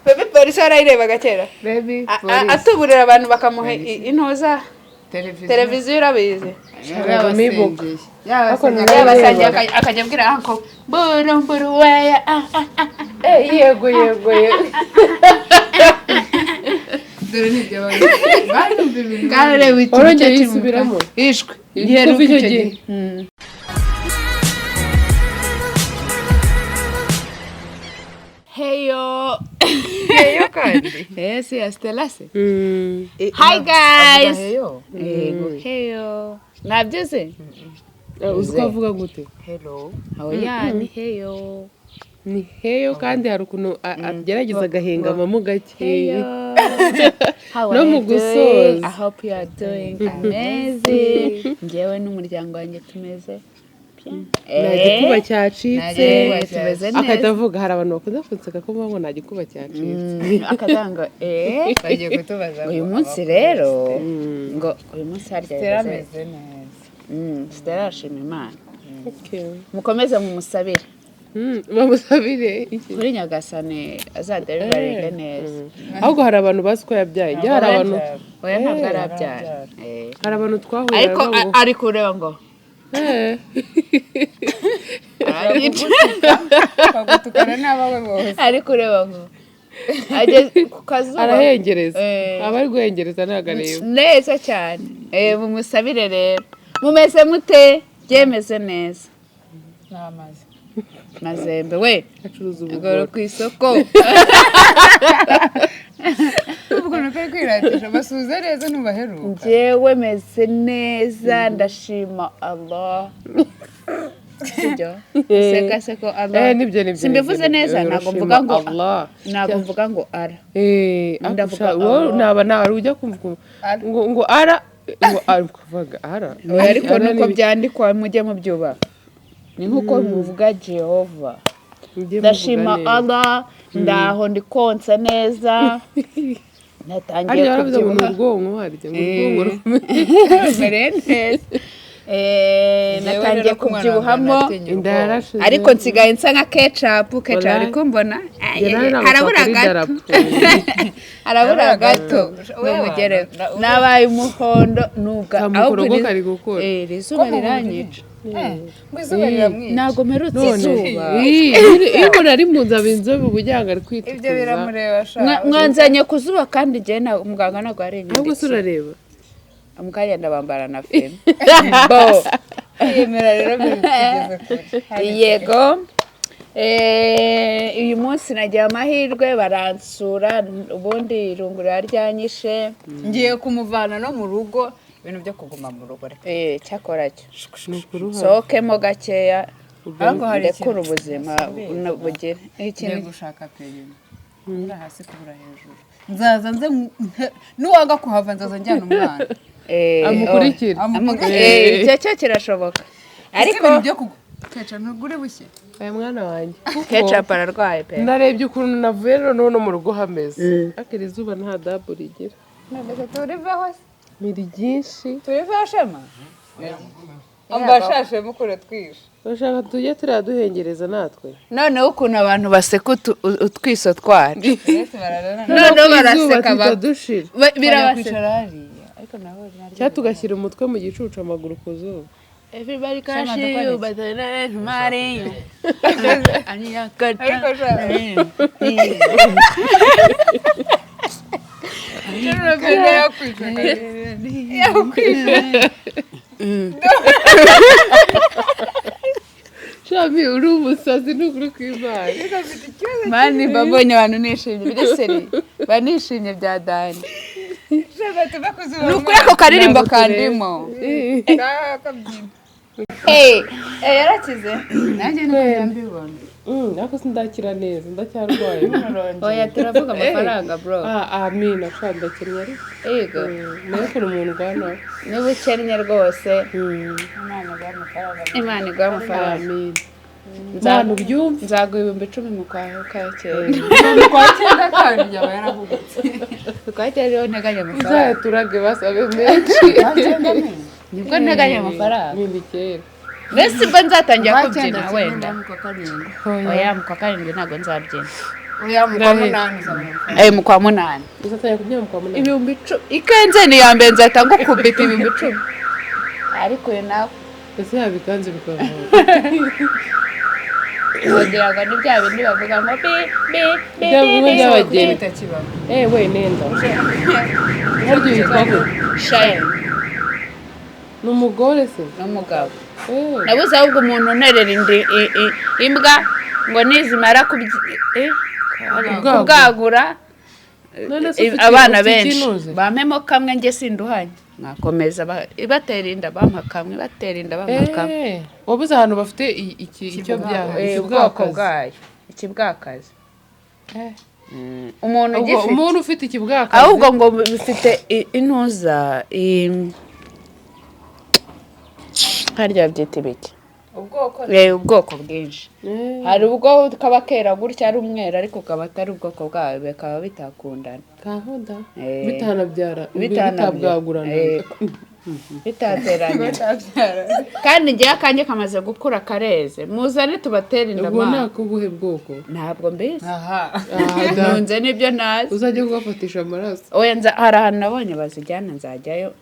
Baby Police warayirebaga kera? Baby Police. Atuburira abantu bakamuha intuza. Televiziyo. Televiziyo urabizi. Yabasengeye. Ariko Yabasengeye. Yabasengeye, akajya abwira uncle buru buru weya ah ah ah. Eh, yego yego yego. Dore nibyo barumva ibintu. Ngaho reba ikintu Warongeye cyo kiri mu yisubiramo? kanwa. Ishwe. Kuva icyo gihe. Heyo. Heyo kandi. Eh, si ya Stella se. Hi Hi guys. Heyo. Yego, heyo. Nabyo se? Uzi ko avuga gute? Hello. Oya, ni heyo. Ni heyo, kandi hari ukuntu agerageza agahengamamo gake. Heyo. How No are mu you doing? gusoza. I hope you are doing amazing. Njyewe n'umuryango wanjye tumeze bien. Nta gikuba cyacitse. Eh, tumeze Akahita neza. avuga, hari abantu bakunda kunseka ko mvuga ngo nta gikuba cyacitse. Akatanga eh. Bagiye kutubaza Uyu ngo munsi abapolisi. rero ngo uyu munsi harya Stella bimeze- ameze neza. Stella arashima Imana. Okay. Mukomeze mumusabire. Bamusabire iki? Kuri Nyagasani azaderivaringe neza. Ahubwo hari abantu bazi ko yabyaye. Njye hari abantu Oya, ntabwo arabyara. Eh. Hari abantu twahuye Ariko baravuga ngo, ari kureba ngo "Eh." aranyica. Bagutukana n'abawe bose. Ari kureba ngo ageze ku kazuba. Arahengereza. Eh. Aba ari guhengereza, ntabwo areba. Neza cyane. Eh, mumusabire rero. Mumeze mute? Byemeze neza. N'amazi. Mazembe we. Acuruza Goro ubugoro. ku isoko. Ukuntu kari kwiratisha basuhuza neza ntubaheruka. Njyewe meze neza, ndashima Allah. Sibyo? Seka seko Allah. Eh, nibyo nibyo. Simbivuze nibyo, neza, nibyo. ntabwo mvuga ngo Urashima Allah. Ntabwo mvuga ngo ara. Eh, Ndavuga akusha, wowe Allah. naba nawe ujya kumva ngo ara, ngo ara, kuvuga ara. Oya, ariko Ara nuko ni- byandikwa mujye mubyubaha. Ni nkuko muvuga Jehova. Mujye muvuga Ndashima neza. Allah, ndaho ndi konsa neza. Natangiye Harya baravuze ngo ni kubyibuha. ubwonko, harya ngo ubwonko rukomeye. Mere neza. Eh, natangiye kubyibuhamo. Inda yarashize. Ariko nsigaye nsa nka ketchup, ketchup Wallahi. ariko mbona Njye nawe ntabwo harabura twakora gato. idarapo. Harabura Harabura gato gato. ngo mugereho. Nabaye umuhondo nubwo Kamukorogo iri- kari gukura. Eh, iri zuba riranyica. Ngo izuba riramwica. Ntabwo mperutse None izuba. Ii, iyo umuntu ari mu nzu aba inzobe, uba ugira ngo ari Ibyo kwitukuza. biramureba sha. Mwanzanye ku zuba kandi njyewe muganga ntabwo Ahubwo se yarinyandikiye. urareba. Mukanya ndabambara na fime bo. Kwiyemera rero bigeze kure. Yego. Eh, uyu munsi nagiye amahirwe baransura, ubundi irungu ryanyishe. Ngiye kumuvana no mu rugo, ibintu byo kuguma mu rugo reka. Eh, cyakora cyo Ni ukuruhara. sohokemo gakeya. Ariko hari ndekure ikintu ubuzima bugire ngiye ikintu. gushaka perimi. Kubura hasi, kubura hejuru. Nzaza nze nuwanga kuhava nzaza njyana umwana. Eh, Amukurikire. oh, eh, icyo cyo kirashoboka ariko ariko ibintu byo keca ntugure bushye. Aya mwana wanjye. Kuko Ketchup ararwaye pe. Narebye ukuntu navuye rero no mu rugo hameze. Ariko iri zuba nta dabu rigira. None turiveho se? Ni ryinshi. Turiveho shema ambashashe mukure twishe. Urashaka tujye turiya duhengereza natwe. Noneho ukuntu abantu baseka utwiso twacu. Uretse bararana. Noneho Ku izuba baraseka tuhita dushira. birabaseka. Kwicara hariya ariko naho Cyangwa tugashyira umutwe mu gicucu, amaguru ku zuba. Everybody can Shema, see you, dukore but they're not marrying you. Ariko sha yakwica yakwica. Shami, uri umusazi ni ukuri kw'Imana. Mani, babonye abantu nishimye biri seri, banishimye bya dani. Shema tuve ku zuba. Ni ukuri ako karirimbo Ntabwo tureba. kandimo. Eh. Kabyina. Eh, eh, yarakize. Nanjye niko njya mbibona. Ariko sindakira neza, ndacyarwaye. Oya, turavuga amafaranga bro. Ah, amina sha, ndakennye ariko. Yego. Nawe ukuntu umuntu urwana. Niba ukennye rwose, Imana iguha amafaranga. Imana iguha amafaranga. Amina. Nta ubyumva. Nzaguha 10,000 mu kwa cyenda. Mu kwa cyenda kandi yaba yarahubutse. Mu kwa cyenda rero nteganya amafaranga. Uzayaturage basabe menshi. Nibwo nteganya amafaranga. Ni kera. Mbese ubwo nzatangira Kwa kubyina cyenda wenda. mu kwa karindwi. Oya, mu kwa karindwi ntabwo nzabyina. Oya, mu kwa munani uzabona amafaranga. Eh, mu kwa munani. Uzatangira kubyara mu kwa munani. 10,000 ikenze ni iya mbere, nzahita ngukubita 10,000, ariko uyu nawe. Ese yabikanze bikava? Wagira ngo ni bya bindi bavuga ngo bi bi bi. Bya bi bimwe bi. by'abageni. Bitakibaho. Eh, we nenda harya yitwa gute? Shayeni. Ni umugore se? N'umugabo. Eh. Nabuze ahubwo umuntu unterera indi imbwa ngo nizimara Kubwagura. kubwagura None se abana ufite benshi ikinuze? bampemo kamwe, njye sinduhanye, mwakomeza ibatera inda bampa kamwe, ibatera inda bampa kamwe. Eh, wabuze ahantu bafite iki icyo byaha? Ubwoko Ikibwakazi. bwayo, ikibwakazi. Eh. Umuntu Ubwo ugifite. umuntu ufite ikibwakazi. Ahubwo ngo bifite intuza harya babyita ibiki? Ubwoko. Ubwoko bwinshi. Eh, Hari ubwo kaba kera gutya ari umweru, ariko kaba atari ubwoko bwayo, bikaba bitakundana. Gahunda. Eh. Bitanabyara. Bitanabyara. Bitabwagurana. Eh. Bitateranye. Kandi ngewe akanjye kamaze gukura, kareze, muzane tubatere inda. Ubwo Mana. ni akubuhe bwoko? Ntabwo mbizi. Aha. Ah, da. Ntunze n'ibyo ntazi. Uzajya kugafatisha amaraso. Oya, hari ahantu nabonye bazijyana, nzajyayo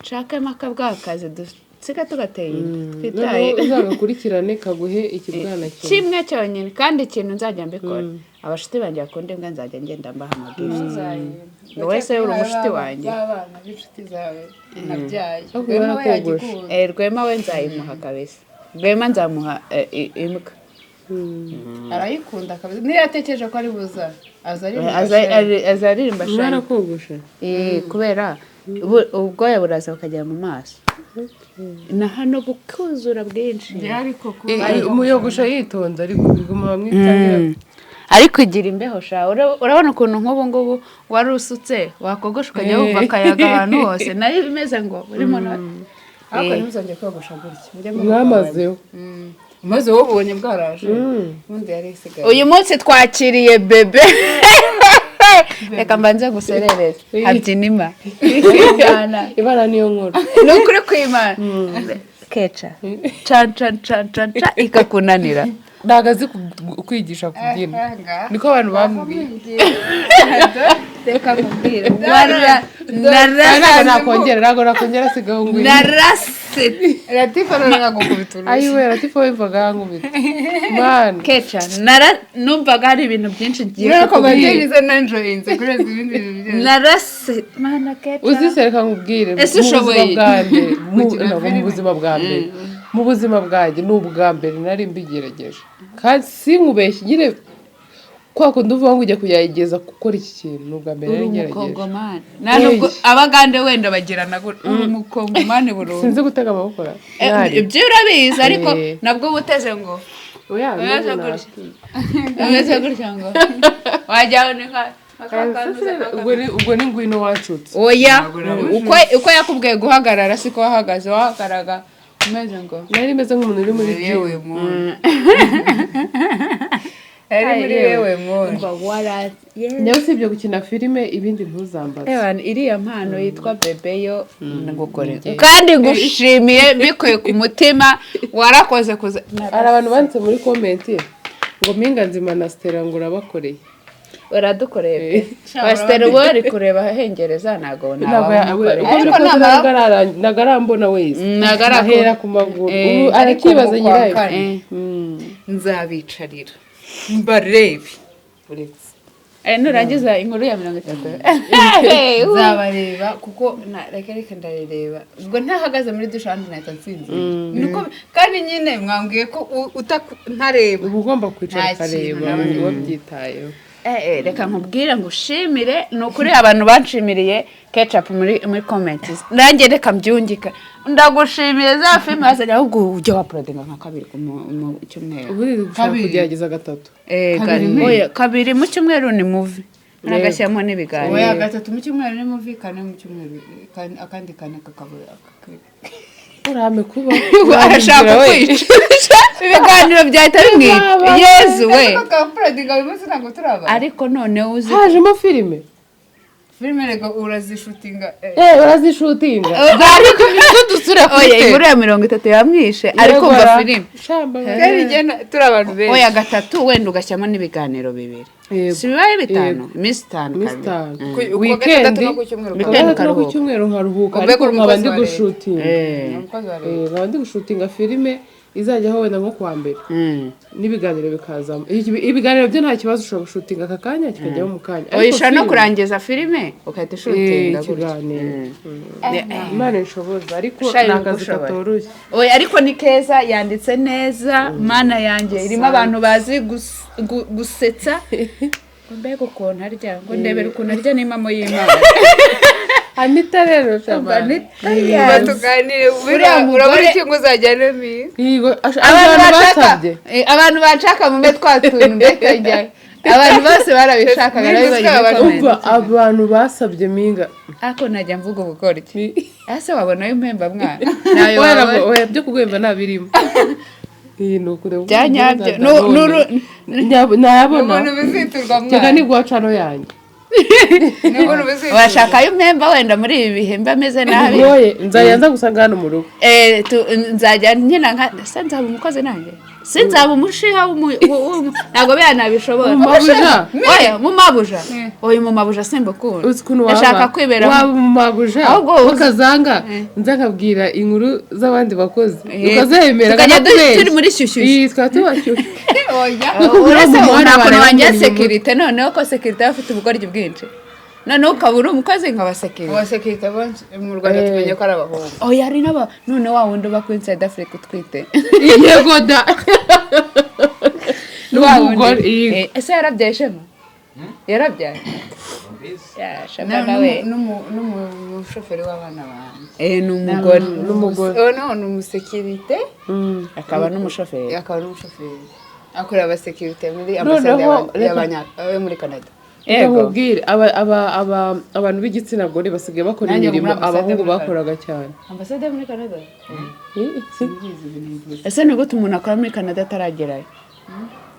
nshakemo akabwakazi dusiga tugateye inda twitaye. Noneho uzagakurikirane kaguhe ikibwana kimwe. Kimwe cyonyine. Kandi ikintu nzajya mbikora, abashuti banjye bakunda imbwa, nzajya ngenda mbaha amabwiriza. Ngo wese uri umushuti wanjye. B'abana b'inshuti zawe nabyaye. Ariko Rwema we barakogosha. yagikunda. Eh, Rwema we nzayimuha kabisa, Rwema nzamuha imbwa. Arayikunda kabisa, niyo yatekereje ko ari buza aza aririmba. Azaririmba shani. Mwarakogoshe. Eh, kubera ubwoya buraza bukagera mu maso na hano bukuzura bwinshi. Ariko kuba Umuyogosha yitonze, ariko biguma bamwe itangira. Ariko igira imbeho sha. Urabona ukuntu nk'ubu ngubu wari usutse, wakogosha ukajya wumva akayaga ahantu hose, nayo imeze ngo urimo Ariko ntimuzongere kogosha gutya, mujye Mwamazeho. Maze wowe ubonye bwaraje, ubundi yari isigaye. Uyu munsi twakiriye bebe. Reka mbanze guserereza habyinima. Ibara niyo nkuru. Ni ukuri kw'Imana, keca can can can can ca ikakunanira. Ntabwo azi kwigisha kubyina, niko abantu bambwiye. Reka nkubwire. Ntabwo nakongera, asigaho ngwino. Narase. Latifa none nagukubita urushyi. Ayiwe, Latifa wumvaga yankubita, Mana. Keca, nara numvaga hari ibintu byinshi ngiye Kubera ko kukubwira. batigeze nanjoyinze kurenza ibindi bintu byose. Narase, Mana, keca. Uzi, reka nkubwire. Ese Mu buzima ushoboye? bwanjye, ntabwo mu buzima bwa mbere, mu buzima bwanjye ni ubwa mbere nari mbigerageje, kandi sinkubeshye nyine, kwa kundi uvuga ngo ujya kugerageza gukora iki kintu, ni ubwa mbere Uri nari ngerageje. umukongomani. Nta nubwo abagande wenda bagirana gutya, uri umukongomani burundu. Sinzi gutega amaboko ra. Eh, Mwari. Ibyo urabizi, ariko Eh. nabwo uba uteze ngo Oya, umeze n'ubu gutya, umeze gutya, ngo wajyaho ni nka Ubwo ni ngwino wacutse. Oya, uko yakubwiye guhagarara siko wahagaze, wahagaraga umeze ngo Nari meze nk'umuntu uri muri gym. Yewe muntu, ari muri yewe muntu. Umva wara. Nyawe, usibye gukina filime, ibindi ntuzambaze. Ewana, iriya mpano yitwa bebe yo ngukorera, kandi ngushimiye mbikuye ku mutima, warakoze kuza. Hari abantu banditse muri comment ngo Mpinga Nzima na Stella ngo urabakoreye. Uradukoreye pe. Pasiteri uba wari kureba ahengereza, ntabwo Ntabwo nabamukoreye. uko biri kose ntabwo arambona wese. Ntabwo Ahera ku maguru. Eh, Ubu arakibaza ariko mu kwa nyirayo. kane. Nzabicarira mbarebe uretse. Eh, nurangiza inkuru ya 30. Nzabareba kuko reka reka ndarireba, ubwo ntahagaze muri dushe ahandi nahita nsinzira. Niko kandi nyine mwambwiye ko ntareba. Uba ugomba kwicara Nta kintu ukareba nabonye. wabyitayeho. Eh, reka nkubwire ngo ushimire, ni ukuri abantu banshimiriye ketchup muri comments, nanjye reka mbyungike, ndagushimiye. Za filime hazajya, ahubwo ujya wauploadinga nka kabiri mu cyumweru. Ubundi gushaka Kabiri. kugerageza gatatu. Eh, Kabiri. oya, kabiri mu cyumweru ni movie, nagashyiramo n'ibiganiro. Oya, gatatu mu cyumweru ni movie, kane mu cyumweru, akandi kane kakaba Urame kuba Arashaka kwica, ibiganiro byahita bimwica, Yezu we. Kauploadinga uyu munsi ntabwo turaba. Ariko noneho uzi Hajemo filime. Filime rego urazishootinga, eh. Eh, urazishootinga. Ariko Dusubira kuri oya te. inkuru ya 30 yamwishe ari kumva filime. Shamba. Kandi njye turi abantu benshi. Oya, gatatu wenda ugashyiramo n'ibiganiro bibiri. Yego. Si bibaye 5, iminsi 5 Iminsi kabiri. 5. Ku wa Weekend, gatandatu no ku cyumweru ku wa Weekend gatandatu no ku ukaruhuka. cyumweru nkaruhuka, Ubwo ariko uri nkaba umukozi ndi wa leta. gushutinga. Ni umukozi wa leta. Nkaba ndi gushutinga filime izajyaho wenda nko kuwa mbere, n'ibiganiro bikazamo. Ibiganiro byo nta kibazo, ushobora gushutinga aka kanya kikajyaho mu kanya. Oya, Ariko ushobora no kurangiza filime ugahita ushutinga gutya. Ikiganiro. Imana inshoboza, ariko Sha, ni akazi ibigushoboye. katoroshye. Oya, ariko ni keza, yanditse neza, Mana yanjye, irimo abantu bazi gusetsa. Ngo mbega ukuntu arya, ngo ndebere ukuntu arya n'impamo y'Imana. Anita rero, shamana. Anita. Uba tuganire. Uriya Urabona mugore- iki ngo uzajyane mi Yego, Abantu abantu bashaka basabye. Abantu bashaka mume twa tuntu, mbega njya abantu bose barabishakaga, Niba nabibonye muri abantu- comment. Umva, abantu basabye Mpinga. Ariko najya mvuga ubugoryi, ese wabona ayo mpemba mwana nayo Oya, wabona? Oya, byo kuguhemba ntabirimo. Iyi ni ukureba Bya nyabyo. Nayabona. Ubuntu biziturwa Cyangwa mwana. ni guhacano yanjye. Ni ubuntu biziturwa. Washaka ayo mpemba wenda muri ibi bihe mba meze nabi. Bigoye, nzajya nza gusanga hano mu rugo. Nzajya nkina nka se, nzaba umukozi nanjye, sinzaba umushiha ntabwo biriya nabishobora. Umumabuja. Oya, mumabuja, oya, umumabuja simbukunda. Uzi ukuntu waba Ndashaka kwibera waba umumabuja Ahubwo ukazanga nza nkabwira inkuru z'abandi bakozi, ukazemera Tukajya nkanakubeshya. Turi muri shyushyushyu. Iyi, twaba tubashyushyu. Oya. Uretse Mu muhanda nta kuntu bareba wanjye ngo ni sekirite, noneho ko sekirite aba afite ubugoryi bwinshi, noneho ukaba uri umukozi nkaba sekirite. Abasekirite benshi mu Rwanda tumenye ko ari abahungu. Oya, hari n'aba none wa wundi uba kuri Inside Africa utwite. Yego da, ni Wa wundi. umugore, yego. Ese yarabyaye, Shema yarabyaye? Ya, Shema nawe. N'umushoferi w'abana banjye. Ni umugore. N'umugore. Oh, no, ni umusekirite. Akaba n'umushoferi. Akaba n'umushoferi, akorera abasekirite muri ambasade Noneho, yo muri Canada. Yego. Nkubwire, abantu b'igitsina gore basigaye bakora Nanjye imirimo muri ambasade abahungu muri bakoraga cyane. Ambasade yo muri Canada. Simbizi ibintu mvuze. Ese ni gute umuntu akora muri Canada ataragerayo?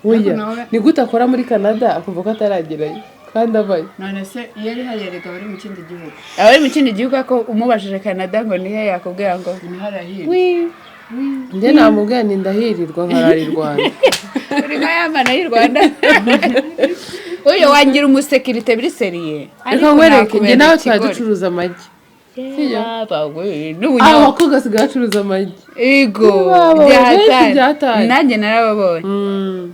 Oya, Nawe- ni gute akora muri Canada akumva ko ataragerayo kandi avayo? None se iyo ari hariya reka bari mu kindi gihugu? Aba ari mu kindi gihugu, ariko umubajije Canada ngo nihe, yakubwira ngo Ni hariya hirya. Njye namubwira nti ndahirirwa nkarara i Rwanda. Uri nka ya mana y'u Rwanda. Uyu wangira umusekirite biri sérieux. Reka nkwereke, njye nawe twari ducuruza amagi. N'ubunyobwa. Abakobwa basigaye bacuruza amagi. Ego. Baba, benshi Byataye. byataye. Nanjye narababonye.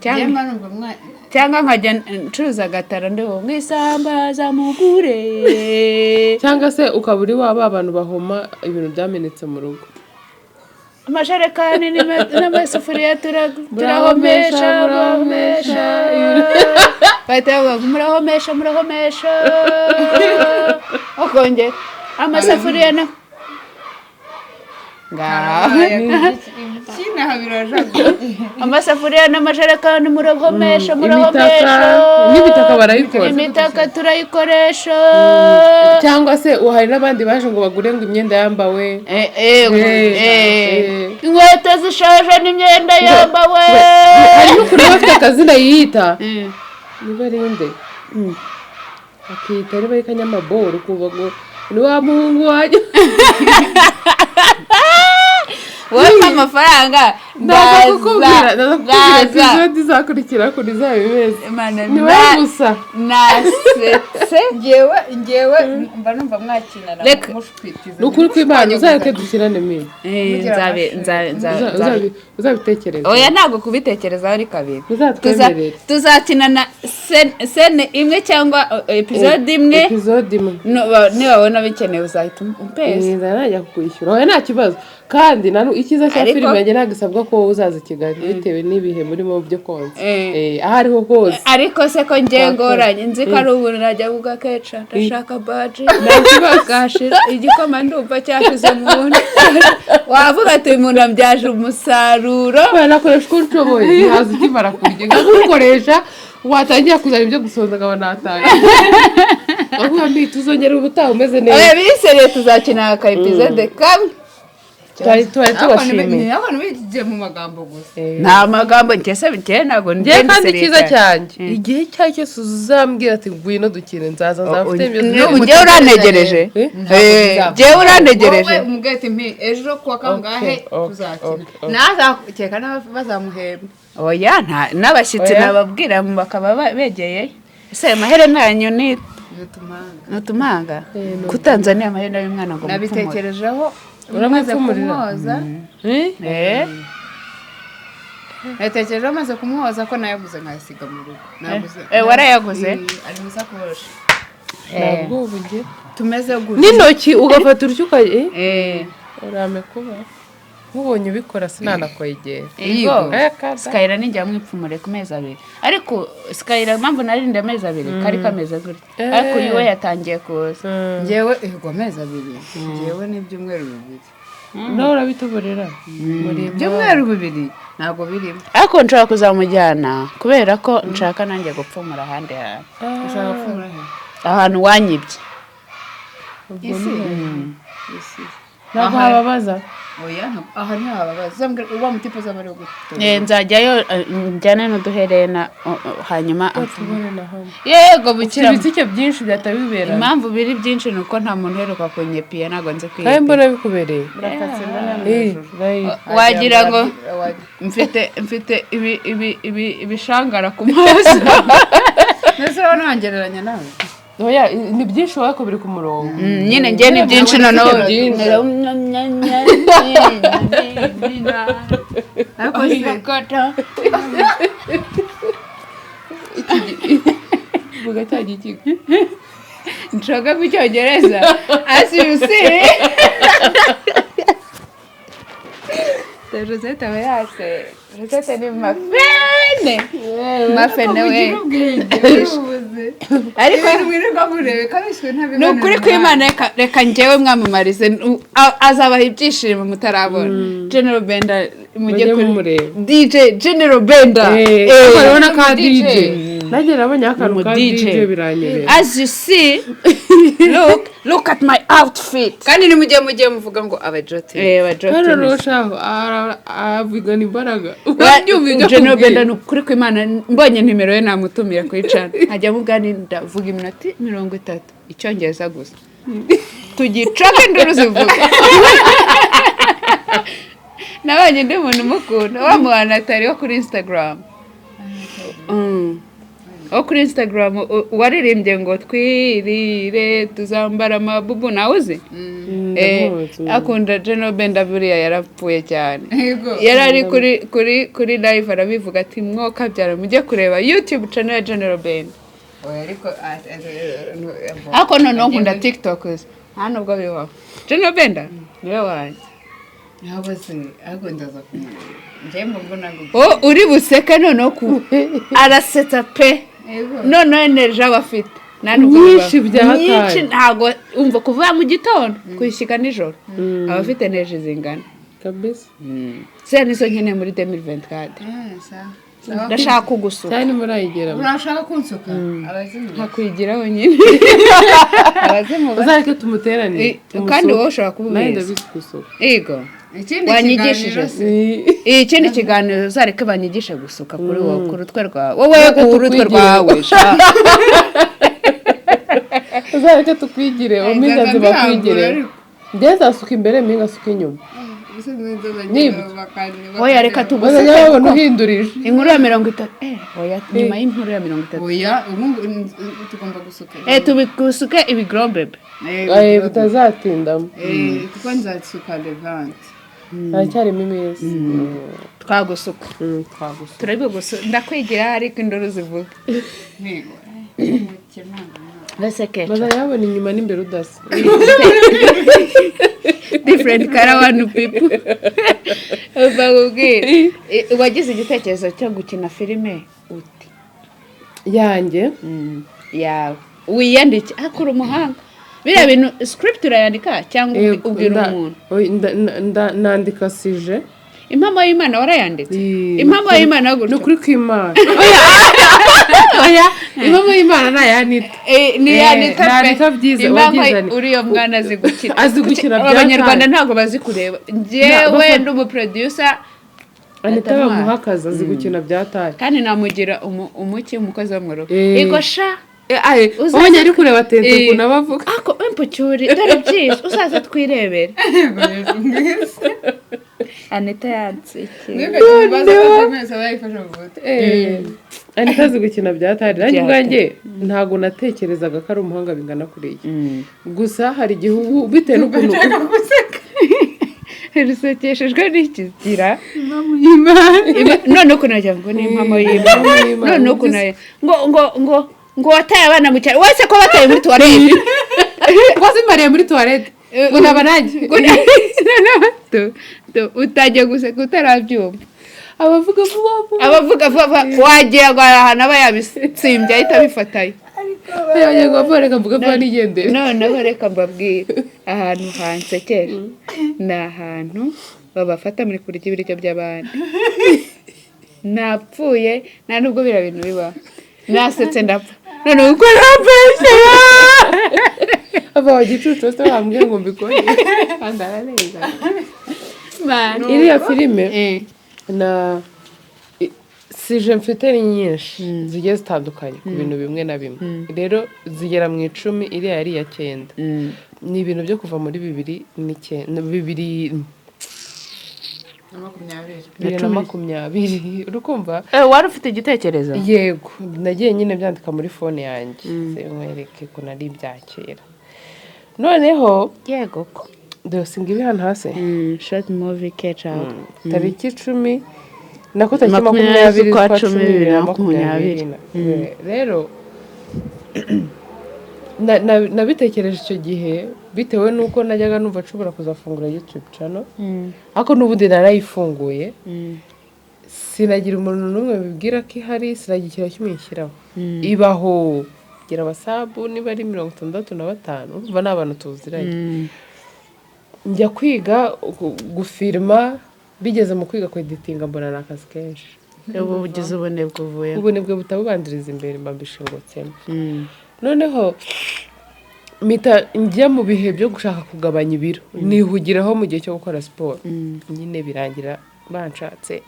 Njye mba numva Cyangwa nkajya ncuruza agatara ndiho mwisambaza mugure. Cyangwa se ukaba uri waba abantu bahoma ibintu byamenetse mu rugo. Amajerekani n'amasafuriya turahomesha. Murahomesha. Bahita bavuga ngo murahomesha, murahomesha, ukongera amasafuriya na ngaho. Ikinaha birajaga. Amasafuriya n'amajerekani murahomesha, murahomesha. Imitaka, n'imitaka barayikora. Imitaka turayikoresha. Cyangwa se hari n'abandi baje ngo bagure ngo imyenda yambawe. Inkweto zishaje n'imyenda yambawe. Hari n'ukuntu aba afite akazina yiyita, niba ari nde, akiyita niba ari Kanyamaboro, ukumva ngo ni wa muhungu wanjye. Wowe mpa amafaranga. Ndaza kukubwira Ndaza. Episode izakurikira ukuntu izaba imeze. Imana. Ni wowe gusa. Nasetse. Ngewe mba numva mwakinana mushwitiza. Ni ukuri kw'Imana, uzareke dushyirane mimi. Nzabe Uzabitekereza. Oya, ntabwo kubitekerezaho ari kabiri. Uzatwemerere. Tuzakinana scène imwe cyangwa episode imwe. Episode imwe. Nibabona bikenewe uzahita umpeza. Nza najya kukwishyura, oya, nta kibazo. Kandi icyiza cya filime yanjye, ntabwo isabwa ko wowe uzaza i Kigali bitewe n'ibihe murimo byo konsa. Aho ariho hose. Ariko se ko ngiye Twakora. ngoranye, nzi ko ari ubuntu, najya kuvuga keca ndashaka baji Nta kibazo. Bwashira igikoma ndumva cyashize mu wundi, wavuga ati uyu muntu abyaje umusaruro. Nakoresha uko nshoboye, ntihaza ukimara kurya nkagukoresha, watangira kuzana ibyo gusonza nkaba natanga, bavuga mbi tuzongera ubutaha umeze neza. Oya, biseriye, tuzakina aka episode kamwe. Twari tubashimiye. Abantu bigiye mu magambo gusa. Nta magambo, njye se njye ntabwo Njye kandi sérieux icyiza cyane. cyanjye, igihe icyo ari cyo cyose uzambwira ati ngwino dukine, nzaza, nzaba mfite ibyo. N'ubu njyewe urantegereje. Eh? Njyewe urantegereje. Wowe umubwire ati mpi ejo kuwa kangahe Okay, tuzakina. okay. Nazakeka bazamuhemba. Oya, nta n'abashyitsi Oya. nababwira bakaba begeye. Ese ayo maherena yanyu ni Ni utumanga. Ni utumanga? Kutanzaniya amaherena y'umwana ngo mupfumure. Nabitekerejeho maze Uramwipfumurira? kumwoza. Eh? Eh? Nabitekerejeho maze kumwoza ko nayaguze nkayasiga mu rugo. Naguze. Eh, warayaguze? Eh, ari mu isakoshi. Ntabwo ubu nge Tumeze gutya. N'intoki ugafata urushyi ukayi Eh. Urame kuba nkubonye ubikora, sinanakwegera. Yego. Eh, kada. Sikayira ninjya mwipfumure ku mezi 2, ariko Sikayira impamvu narinde amezi 2 kari kameze gutya, Eh. ariko uyu we yatangiye kuza. Njyewe yego amezi 2, njyewe ni ibyumweru 2. Nawe urabituburira muri Ibyumweru 2 ntabwo birimo. Ariko nshobora kuzamujyana kubera ko nshaka nanjye gupfumura ahandi hantu. Ushaka gupfumura he? Ahantu wanyibye. Isi isi. Ntabwo hababaza? Oya, aha ntihababaza. Uzambwira wa mutipe uzaba ari gutora. Eh, nzajyayo, njyane n'uduherena, hanyuma amfumure. Tubone na hano. Yego, bukira. Ibitsike byinshi byahita bibera. Impamvu biri byinshi ni uko nta muntu uheruka kunyepiya, ntabwo nzi Kandi kwiyepiya. mbona bikubereye. Murakatse mbona mu Eh, ijuru. right. Wagira ngo mfite ibi ibishangara ku maso. Mbese urabona wangereranya nawe? Oya, ni byinshi wowe ko biri ku murongo. Nyine njye ni byinshi noneho. Byinshi. Ariko se Vuga cya giki. Nshoga mu Cyongereza, as you see. Rosette aba yase. Rosette ni mafene mafene we. Ariko mwirirwa murebe kabiswe ntabibona. Ni ukuri kw'Imana, reka njyewe mwamamarize, azabaha ibyishimo mutarabona. General Benda, mujye Mujye kuri mumureba. DJ General Benda. Eh, Eh, urabona ka DJ. DJ, nanjye nabonye akantu ka Umu DJ. DJ biranyerera. As you see, look at my outfit. Kandi nimujye mujye muvuga ngo abajoti. Eh, ba Kandi Jotinez. urushaho avugana imbaraga, urabyumva ibyo General akubwiye. Benda, ni ukuri kw'Imana, mbonye nimero ye namutumira kwicara nkajya mubwira, ndavuga iminota 30 Icyongereza gusa, tugicoke induru zivuga. Nabonye undi muntu umukunda, wa muntu atari wo kuri Instagram, wo kuri Instagram waririmbye ngo twirire tuzambara amabubu, nawe uzi? Eh, Ndamuzi. akunda General Benda, buriya yarapfuye cyane. Yego. Yari ari kuri live arabivuga ati mwokabyara mujye kureba YouTube channel ya General Benda. Oya, ariko Ariko noneho nkunda TikTok nta nubwo bibaho. General Benda niwe wanjye. Ntabwo se, ariko ndaza kumureba njyewe mbona ngo Oh, uri buseke noneho ku arasetsa pe. Yego. Noneho energy aba afite nta nubwo Nyinshi bibaho. bya hatari. Nyinshi, ntabwo umva kuva mu gitondo kwishyika nijoro aba afite energy zingana. Kabisa. Ziriya nizo nkeneye muri 2024. Eh, sawa sawa. Ndashaka kugusuka. Cyane murayigeramo. Urashaka kunsuka abazimu? Nkakwigiraho nyine. Abazimu Uzareke tumuterane. Eh, kandi wowe ushobora kuba Nanjye ubizi. ndabizi gusuka. Yego. Ikindi Wanyigishije kiganiro se? Ikindi kiganiro uzareke banyigishe gusuka kuri wowe, ku rutwe rwawe, wowe Uzareke ku rutwe tukwigire. rwawe sha. Uzareke tukwigire, umpinga nzaza bakwigire. mbihangura ariko. Njye nzasuka imbere, mpinga asuka inyuma. Nibyo. Oya, reka tugusuke. Bazajya babona uhindurije. Inkuru ya 30, eh, oya, nyuma y'inkuru ya 30. Oya, ubu ngubu tugomba gusuka. Eh, tubigusuke ibigrombebe. Eh, bitazatindamo. Eh, kuko nzasuka levante. Haracyarimo iminsi. Twagusuka. Twagusuka. Turabigusuka, ndakwigira ariko induru zivuga mbese keca. Bazajya babona inyuma n'imbere udasa. Different color, one people. Bakubwira, wagize igitekerezo cyo gukina filime uti? Yanjye? Yawe wiyandike, akora umuhanga biriya bintu, script urayandika cyangwa Yego, ubwira umuntu? Oya, nandika sujet. Impamo y'Imana warayanditse? Ii, Impamo y'Imana ni gutyo? Ukuri kw'Imana, oya, impamo y'Imana ni ayanita. Eh, ni Eh, yanita ni pe. Anita byiza, Impamvu wagize ani- uriya mwana azi gukina. Azi gukina bya Abanyarwanda cyane. ntabwo bazi kureba. Njyewe ndi umuproducer. Anita Anita. bamuha akazi, azi gukina bya tari. Kandi namugira umuki, umukozi wo mu rugo. Eh. Yego sha. Ubonye ari kureba tente Eh. ukuntu aba avuga. Ako empucyuri dore byiza, uzaza twirebere. Anita yansikiye. Anita azi gukina bya tari. Nanjye Bya ubwanjye ntabwo natekerezaga ko ari umuhanga bingana kuriya. Gusa hari igihe ubu bitewe n'ukuntu Guseka rusekeshejwe n'ikigira. None ukuntu nagira ngo ni impamo y'Imana. None ukuntu ngo wataye abana mu cyaro wese, ko bataye muri toilette. Ngo zimariye muri toilette, ngo naba nanjye. Utangiye guseka utarabyumva. Abavuga vuba vuba. Abavuga vuba vuba, wagira ngo hari ahantu aba yabitsimbye ahita abifatayo. Abanyarwanda vuba, reka mvuge vuba nigendere. Noneho reka mbabwire ahantu hansekeje, ni ahantu babafata muri kurya ibiryo by'abandi. Napfuye, nta nubwo biriya bintu bibaho, nasetse ndapfa. Noneho uko napfuye. Ava wa gicucu se, wambwiye ngo mbikore kandi ararenga. Iriya filime na sujet mfite ni nyinshi zigiye zitandukanye ku bintu bimwe na bimwe. Rero zigera mu 10, iriya yari iya cyenda. Ni ibintu byo kuva muri 2009, bibiri Na makumyabiri. 2020, uri kumva? Wari ufite igitekerezo? Yego, nagiye nyine byandika muri phone yanjye, nkwereke ko nari ibya kera. Noneho Yego ko. Dore ngibi hano hasi. Short movie ketchup. Tariki 10, nako tariki 20 20 z'ukwa z'ukwa 10, 10, 2020. Rero nabitekereje icyo gihe bitewe n'uko najyaga numva nshobora kuzafungura YouTube channel, ariko n'ubundi narayifunguye, sinagira umuntu n'umwe bibwira ko ihari, sinagira ikintu kimwe nshyiraho. Ibaho gira aba sub niba ari 65, urumva ni abantu tuziranye. Njya kwiga gufilima, bigeze mu kwiga kweditinga mbona ni akazi kenshi. Ubu bugize ubunebwe uvuye. Ubunebwe butabubanziriza imbere, mba mbishingutsemo. Noneho mpita njya mu bihe byo gushaka kugabanya ibiro, nihugiraho mu gihe cyo gukora siporo nyine, birangira banshatse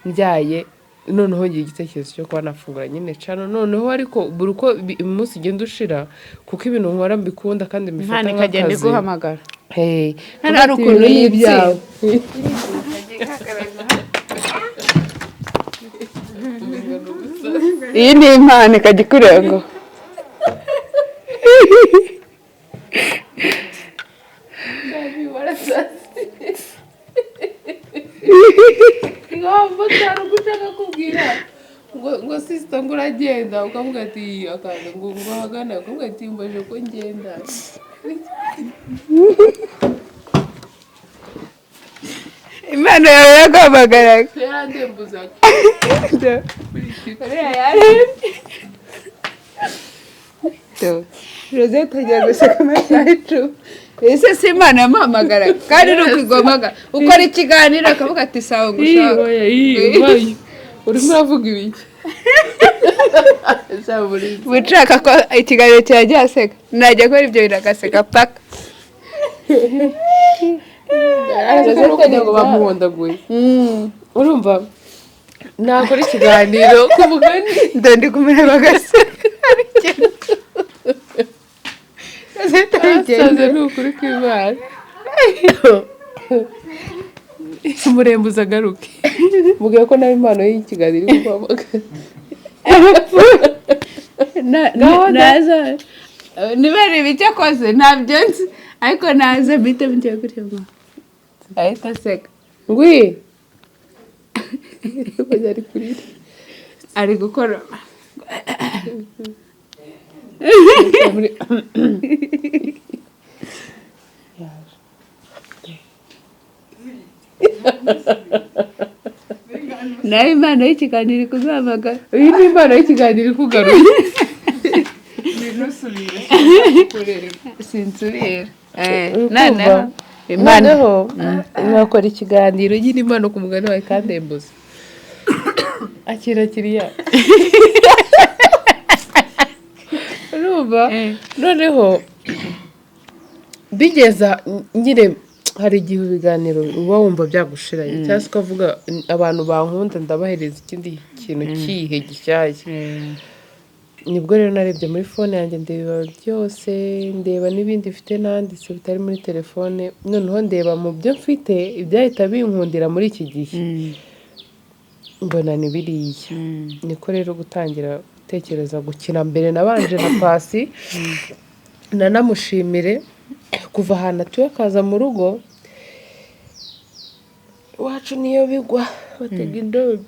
mbyaye. Noneho ngira igitekerezo cyo kuba nafungura nyine channel. Noneho ariko buri uko umunsi ugenda ushira, kuko ibintu nkora mbikunda kandi mbifata Imana ikagenda nk'akazi. iguhamagara. Hey, Hano hari ukuntu ibintu ni yitsinda. ibyawe. Iyi ni impano ikajya ikureba ngo Motari ubwo ushaka kubwira ngo sister ngo uragenda, ukavuga ati akaza ngo ahagana, ukavuga ati mbaje ko ngenda. Impano yawe yaguhamagaraga. Yarandembuzaga. Rosette agiye guseka amasaha 10. Ese si Imana yamuhamagaraga kandi ni ukwigomaga ukora ikiganiro akavuga ati sawa ngushaka. Urimo uravuga ibiki? Ushaka ko ikiganiro kirajya aseka, najya akora ibyo bintu agaseka paka. Araseka no kugira ngo bamuhondaguye. Urumva nakora ikiganiro ku mugani. Ndandi kumureba agaseka. Rosette Asaze ni ukuri kw'Imana, murembuza agaruke mubwira ko nawe impano y'ikiganiro iri guhamagara. Naza niba areba icyo akoze ntabyo nzi, ariko naza mpite mujya gutya ngo ahita aseka. Ngwi ari kurira. Ari gukora. Nawe impano y'ikiganiro iri kuguhamagara. Iyi ni impano y'ikiganiro ikugaruye. Sinsubira. Noneho Noneho impano noneho mwakora ikiganiro nyine, impano ku mugani wawe kandembuza akira kiriya, urumva? Noneho bigeza nyine hari igihe ibiganiro uba wumva byagushiranye, cyangwa se ukavuga abantu bankunda ndabahereza ikindi kintu kihe gishyashya. Nibwo rero narebye muri phone yanjye, ndeba byose, ndeba n'ibindi mfite nanditse bitari muri telefone. Noneho ndeba mu byo mfite ibyahita binkundira muri iki gihe. Mbona ni biriya. Niko rero gutangira gutekereza gukina. Mbere nabanje na Pasi, nanamushimire kuva ahantu atuye akaza mu rugo iwacu. Niyo bigwa batega indogo,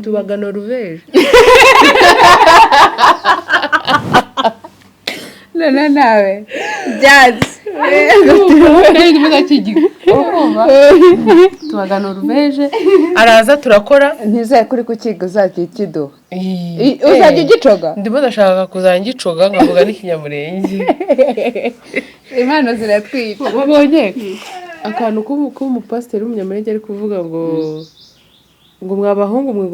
tubaga Noruveje. None nawe byanze. Tubaga Noruveje, araza turakora. Ntizere kuri kukiga uzajya ukiduha. Uzajya ugicoga. Ndimo ndashaka kuzajya ngicoga nkavuga n'Ikinyamurenge. Impano ziratwika. Wabonye akantu k'umupasiteri w'Umunyamurenge ari kuvuga ngo mwabahungu mwe,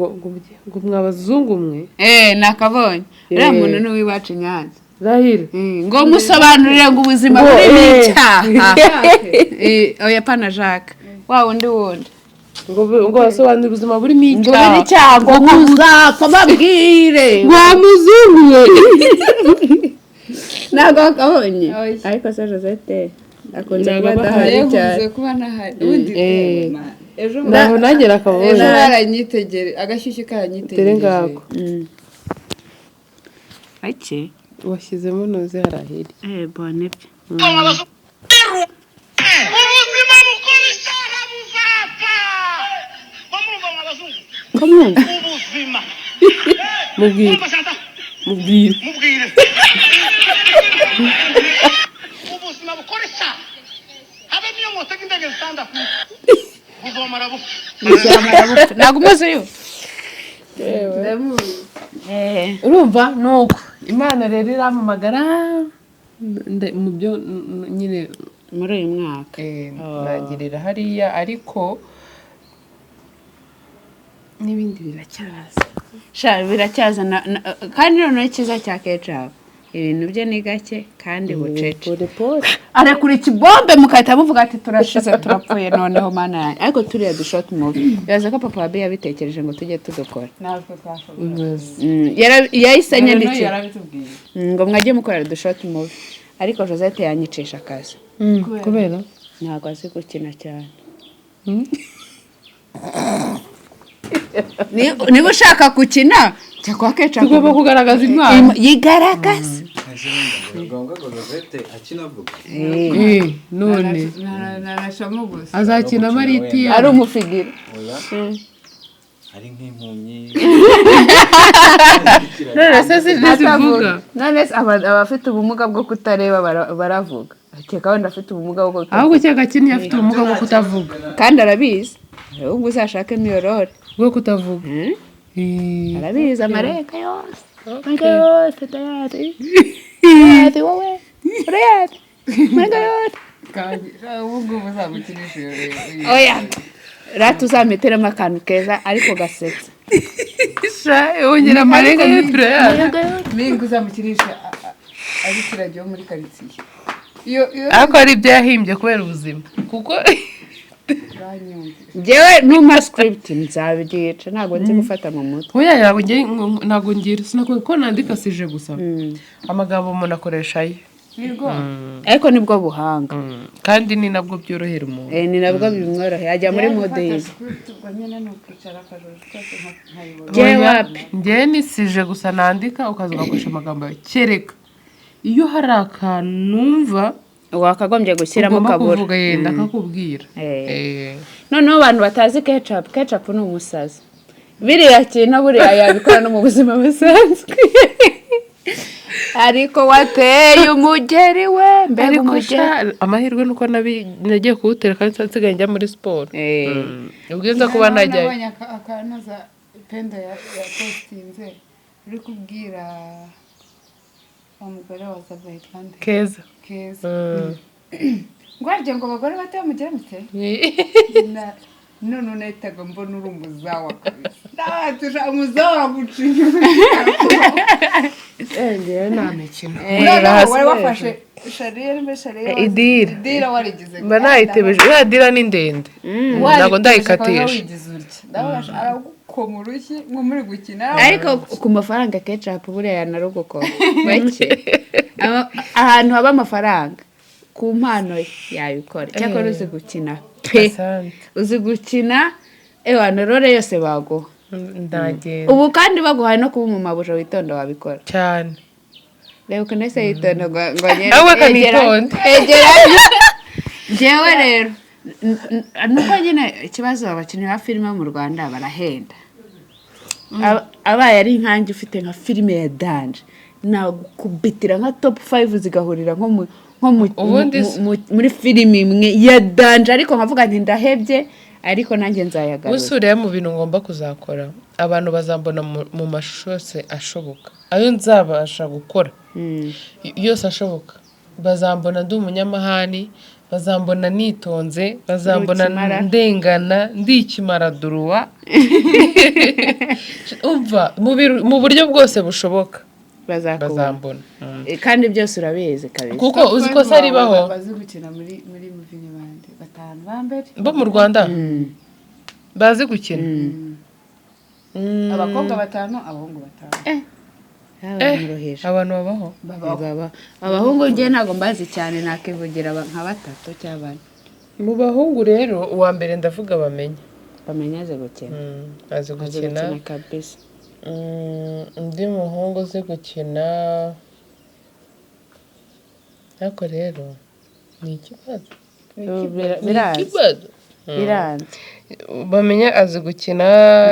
ngo mwabazungu mwe? Eh, nakabonye uriya muntu ni uw'iwacu i Nyanza. Rahira. Ngo musobanurire ngo ubuzima Ngo, burimo icyaha. Oya, pana Jacques wa wundi wundi. Ngo basobanure ubuzima burimo Ngo biri icyaha. Icyaha, ngo muzapfa babwire. Wa muzungu we. Ntabwo wakabonye? Ariko se Josette akunze Ntabwo kuba aba adahari ahari. cyane. Yeguze kuba ntahari ubundi. Ejo Naho nanjye ejo nakabonye. baranyitegere agashyushyu Dore karanyitegereje. ngako. Iki washyizemo ntuzi hariya hirya. Eh, bon, nibyo. Ubuzima bukora icyaha buzapfa. Bamurumva mwa bazungu? Ko mwumva. Ubuzima Mubwire. Mwumva Shanta? Mubwire. Mubwire ubuzima bukora icyaha, habe niyo mwotega indege zitandatu, buzomara bupfa. Ntabwo umuzi uyu. Urumva nuko Imana rero irampamagara mu byo nyine Muri uyu mwaka. Nangirira hariya, ariko n'ibindi biracyaza. Sha, biracyaza kandi noneho icyiza cya Kecapu, ibintu bye ni gake kandi bucece. Pole pole. Arekura ikibombe mugahita muvuga ati turashize, turapfuye noneho, Mana yanjye. Ariko turiya dushort movie, bibaza ko papa wabi yabitekereje ngo tujye tudukora. Natwe twashoboye. Ibaze. Yahise anyandikira Yarabitubwiye. Ngo mwajye mukorera dushort movie, ariko Josette yanyicisha akazi. Kubera? Ntabwo azi gukina cyane. Niba ushaka gukina, jya kwa Kecapu. Tugomba kugaragaza impano. Yigaragaza. Ngombwa ngo Rosette akina avuga. None Nanashamo gusa. azakina maritiya. Ari umufigira. Oya, ari nk'impumyi. None se zivuga? None se abafite ubumuga bwo kutareba baravuga? Akeka wenda afite ubumuga bwo kutavuga. Ahubwo cyangwa akiniye afite ubumuga bwo kutavuga. Kandi arabizi, ahubwo uzashake miyorore. Bwo kutavuga. Arabizi amarenga yose, amarenga yose ndayazi, urayazi wowe, urayazi amarenga yose. Ubu ngubu uzamukinisha iyo. Oya rata, uzamiteremo akantu keza ariko gasetsa. Sha, wongera amarenga yo turayazi. Mingi uzamukinisha ari kirajya wo muri karitsiye iyo iyo. Ariko hari ibyo yahimbye kubera ubuzima kuko Uranyumva. Njyewe numa script nzabyica, ntabwo nzi gufata mu mutwe. Oya, ntabwo ngira, sinakubwiye ko nandika sije gusa, amagambo umuntu akoresha aye. Yego. Ariko nibwo buhanga. Kandi ni nabwo byorohera umuntu. Eh, ni nabwo bimworoheye, ajya muri mode ye. Ubwo nyine ni ukwicara akajoro twese nkayibona. Njyewe Oya, wapi. Njyewe ni sije gusa nandika, ukaza ugakoresha amagambo yawe, kereka iyo hari akantu numva wakagombye gushyiramo ugomba kabura kuvuga, yenda akakubwira. Noneho abantu batazi Kecapu, Kecapu ni umusazi. Biriya kintu buriya yabikora no mu buzima busanzwe, ariko wateye umugeri we, mbega Ariko umugeri! sha, amahirwe nuko nagiye kuwutera kandi nsigaye njya muri siporo. Ubwo nza kuba najyayo. Nabonye akanoza Pendo yapostinze uri kubwira umugore wa Zabayitande. Keza. Keza. Ngo harya ngo abagore bato bamugira mute. None unahitaga mbona uri umuzawa kabisa, ndabatusha umuzawa araguca inyuma. Ngewe nta mikino. Noneho wari wafashe shariye nimba shariye. Idira. Idira warigize. Mba nayitebeje, uriya dira ni ndende, ntabwo ndayikatisha. Wigize utya, ndabasha aragukoma urushyi ngo muri gukina. Ariko ku mafaranga Kecapu buriya yanarugukora make. Ahantu haba amafaranga ku mpano ye yabikora. Cyakora uzi gukina pe. Asante. Uzi gukina, ewa role yose baguha. Ndagenda. Ubu kandi baguhaye no kuba umumabuja witonda, wabikora? Cyane. Reba ukuntu ese yitonda ngo Ahubwo akanitonda. Egera. Njyewe rero nuko nyine ikibazo, abakinnyi ba filime bo mu Rwanda barahenda. Abaye ari nkanjye ufite nka filime ya danger, nagukubitira nka top 5 zigahurira nko Ubundi muri filime imwe ya danger, ariko nkavuga nti ndahebye, ariko nanjye nzayagarura. Usuriye mu bintu ngomba kuzakora, abantu bazambona mu mashusho yose ashoboka, ayo nzabasha gukora yose ashoboka. Bazambona ndi umunyamahani, bazambona nitonze, bazambona Uri ikimara. ndengana, ndi ikimaraduruwa. Umva, mu buryo bwose bushoboka bazakubona. Bazambona. Kandi byose urabizi kabisa. Kuko uzi ko se ribaho. Bazi gukina muri movie ni bande batanu ba mbere? Bo mu Rwanda bazi gukina? Abakobwa batanu, abahungu batanu. Bamuroheje. Abantu babaho. Baba abahungu, njye ntabwo mbazi cyane, nakivugira nka batatu cyangwa bane. Mu bahungu rero, uwa mbere ndavuga Bamenya. Bamenya azi gukina. Azi Azi gukina. gukina kabisa. Undi muhungu uzi gukina, ariko rero ni ikibazo. Ni Biranze. ikibazo. Biranze. Bamenya azi gukina.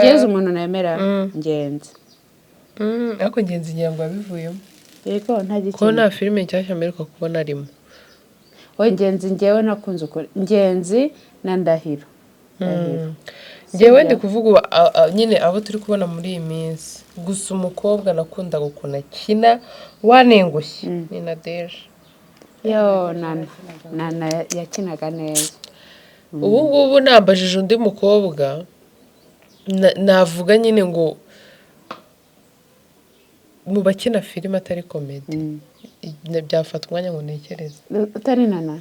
Ngeze umuntu nemera, Ngenzi. Ariko Ngenzi ngira ngo yabivuyemo. Yego, Ko ntagikina. nta filime nshyashya mperuka kubona arimo. We Ngenzi, njyewe nakunze ukuri Ngenzi na Ndahiro. Ndahiro. Njyewe ndi kuvuga ubu, nyine abo turi kubona muri iyi minsi. Gusa umukobwa nakundaga ukuntu akina wanengushye ni Nadeje. Yo, Nana, Nana yakinaga neza. Ubu ngubu nambajije undi mukobwa, navuga nyine ngo mu bakina filime atari comedy, byafata umwanya ngo ntekereze. Utari Nana?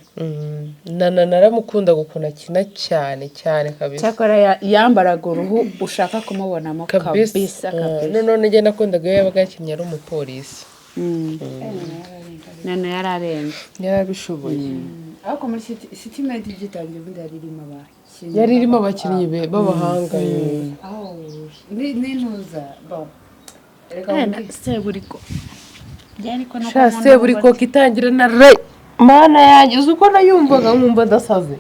Nana naramukundaga ukuntu akina cyane cyane kabisa. Cyakora yambaraga uruhu ushaka kumubonamo kabisa. Kabisa. Kabisa. Noneho njye nakundaga iyo yabaga yakinnye ari umupolisi. Nana yararenze. Yarabishoboye. Ariko muri City Maid igitangira, ubundi yari irimo abakinnyi. Yari irimo abakinnyi b'abahanga. Aho n'intuza bon, reka nkubwire. Seburiko. Sha, Seburikoko itangira na re, mana yanjye, uzi uko nayumvaga nkumva ndasaze.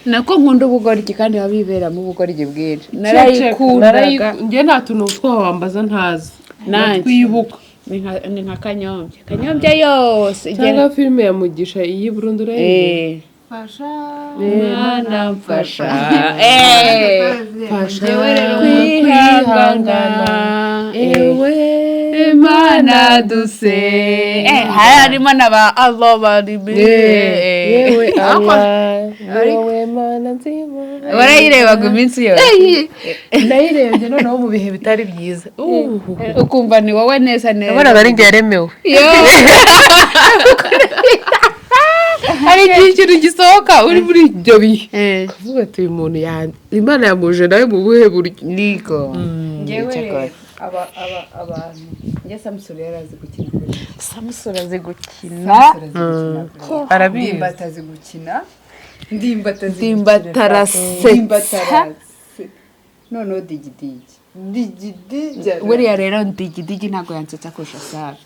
Nako nkunda ubugoryi, kandi biba biberamo ubugoryi bwinshi, narayikundaga. Njye nta tuntu twawambaza ntazi. Nanjye. Twibuka. Ni nka Kanyombya, Kanyombya yose Cyangwa filime ya Mugisha iyi Burundu, urayizi? Eh. Fasha. Mwana mfasha. Fasha kwihangana. Ewe Imana duse. Hari harimo na ba Allah bari. Yewe Allah, yewe Mana nzima. Warayirebaga iminsi yose? Nayirebye noneho mu bihe bitari byiza. Uhu. Ukumva ni wowe neza neza. Nabonaga ari njye yaremewe. Yo. Hari igihe ikintu gisohoka uri muri ibyo bihe, ukavuga ati uyu muntu Imana yamuje nawe mu buhe buryo? Niko. Njyewe Cyakora. rero aba abantu, njye Samusuri yari azi gukina kuri Samusuri azi gukina. Samusuri azi gukina kuri Arabizi. Ndimbati azi gukina, Ndimbati azi Ndimbati gukina. arasetsa. Ndimbati arasetsa. Noneho Digidigi, Digidigi Buriya rero Digidigi ntabwo yansetsa kurusha Sara,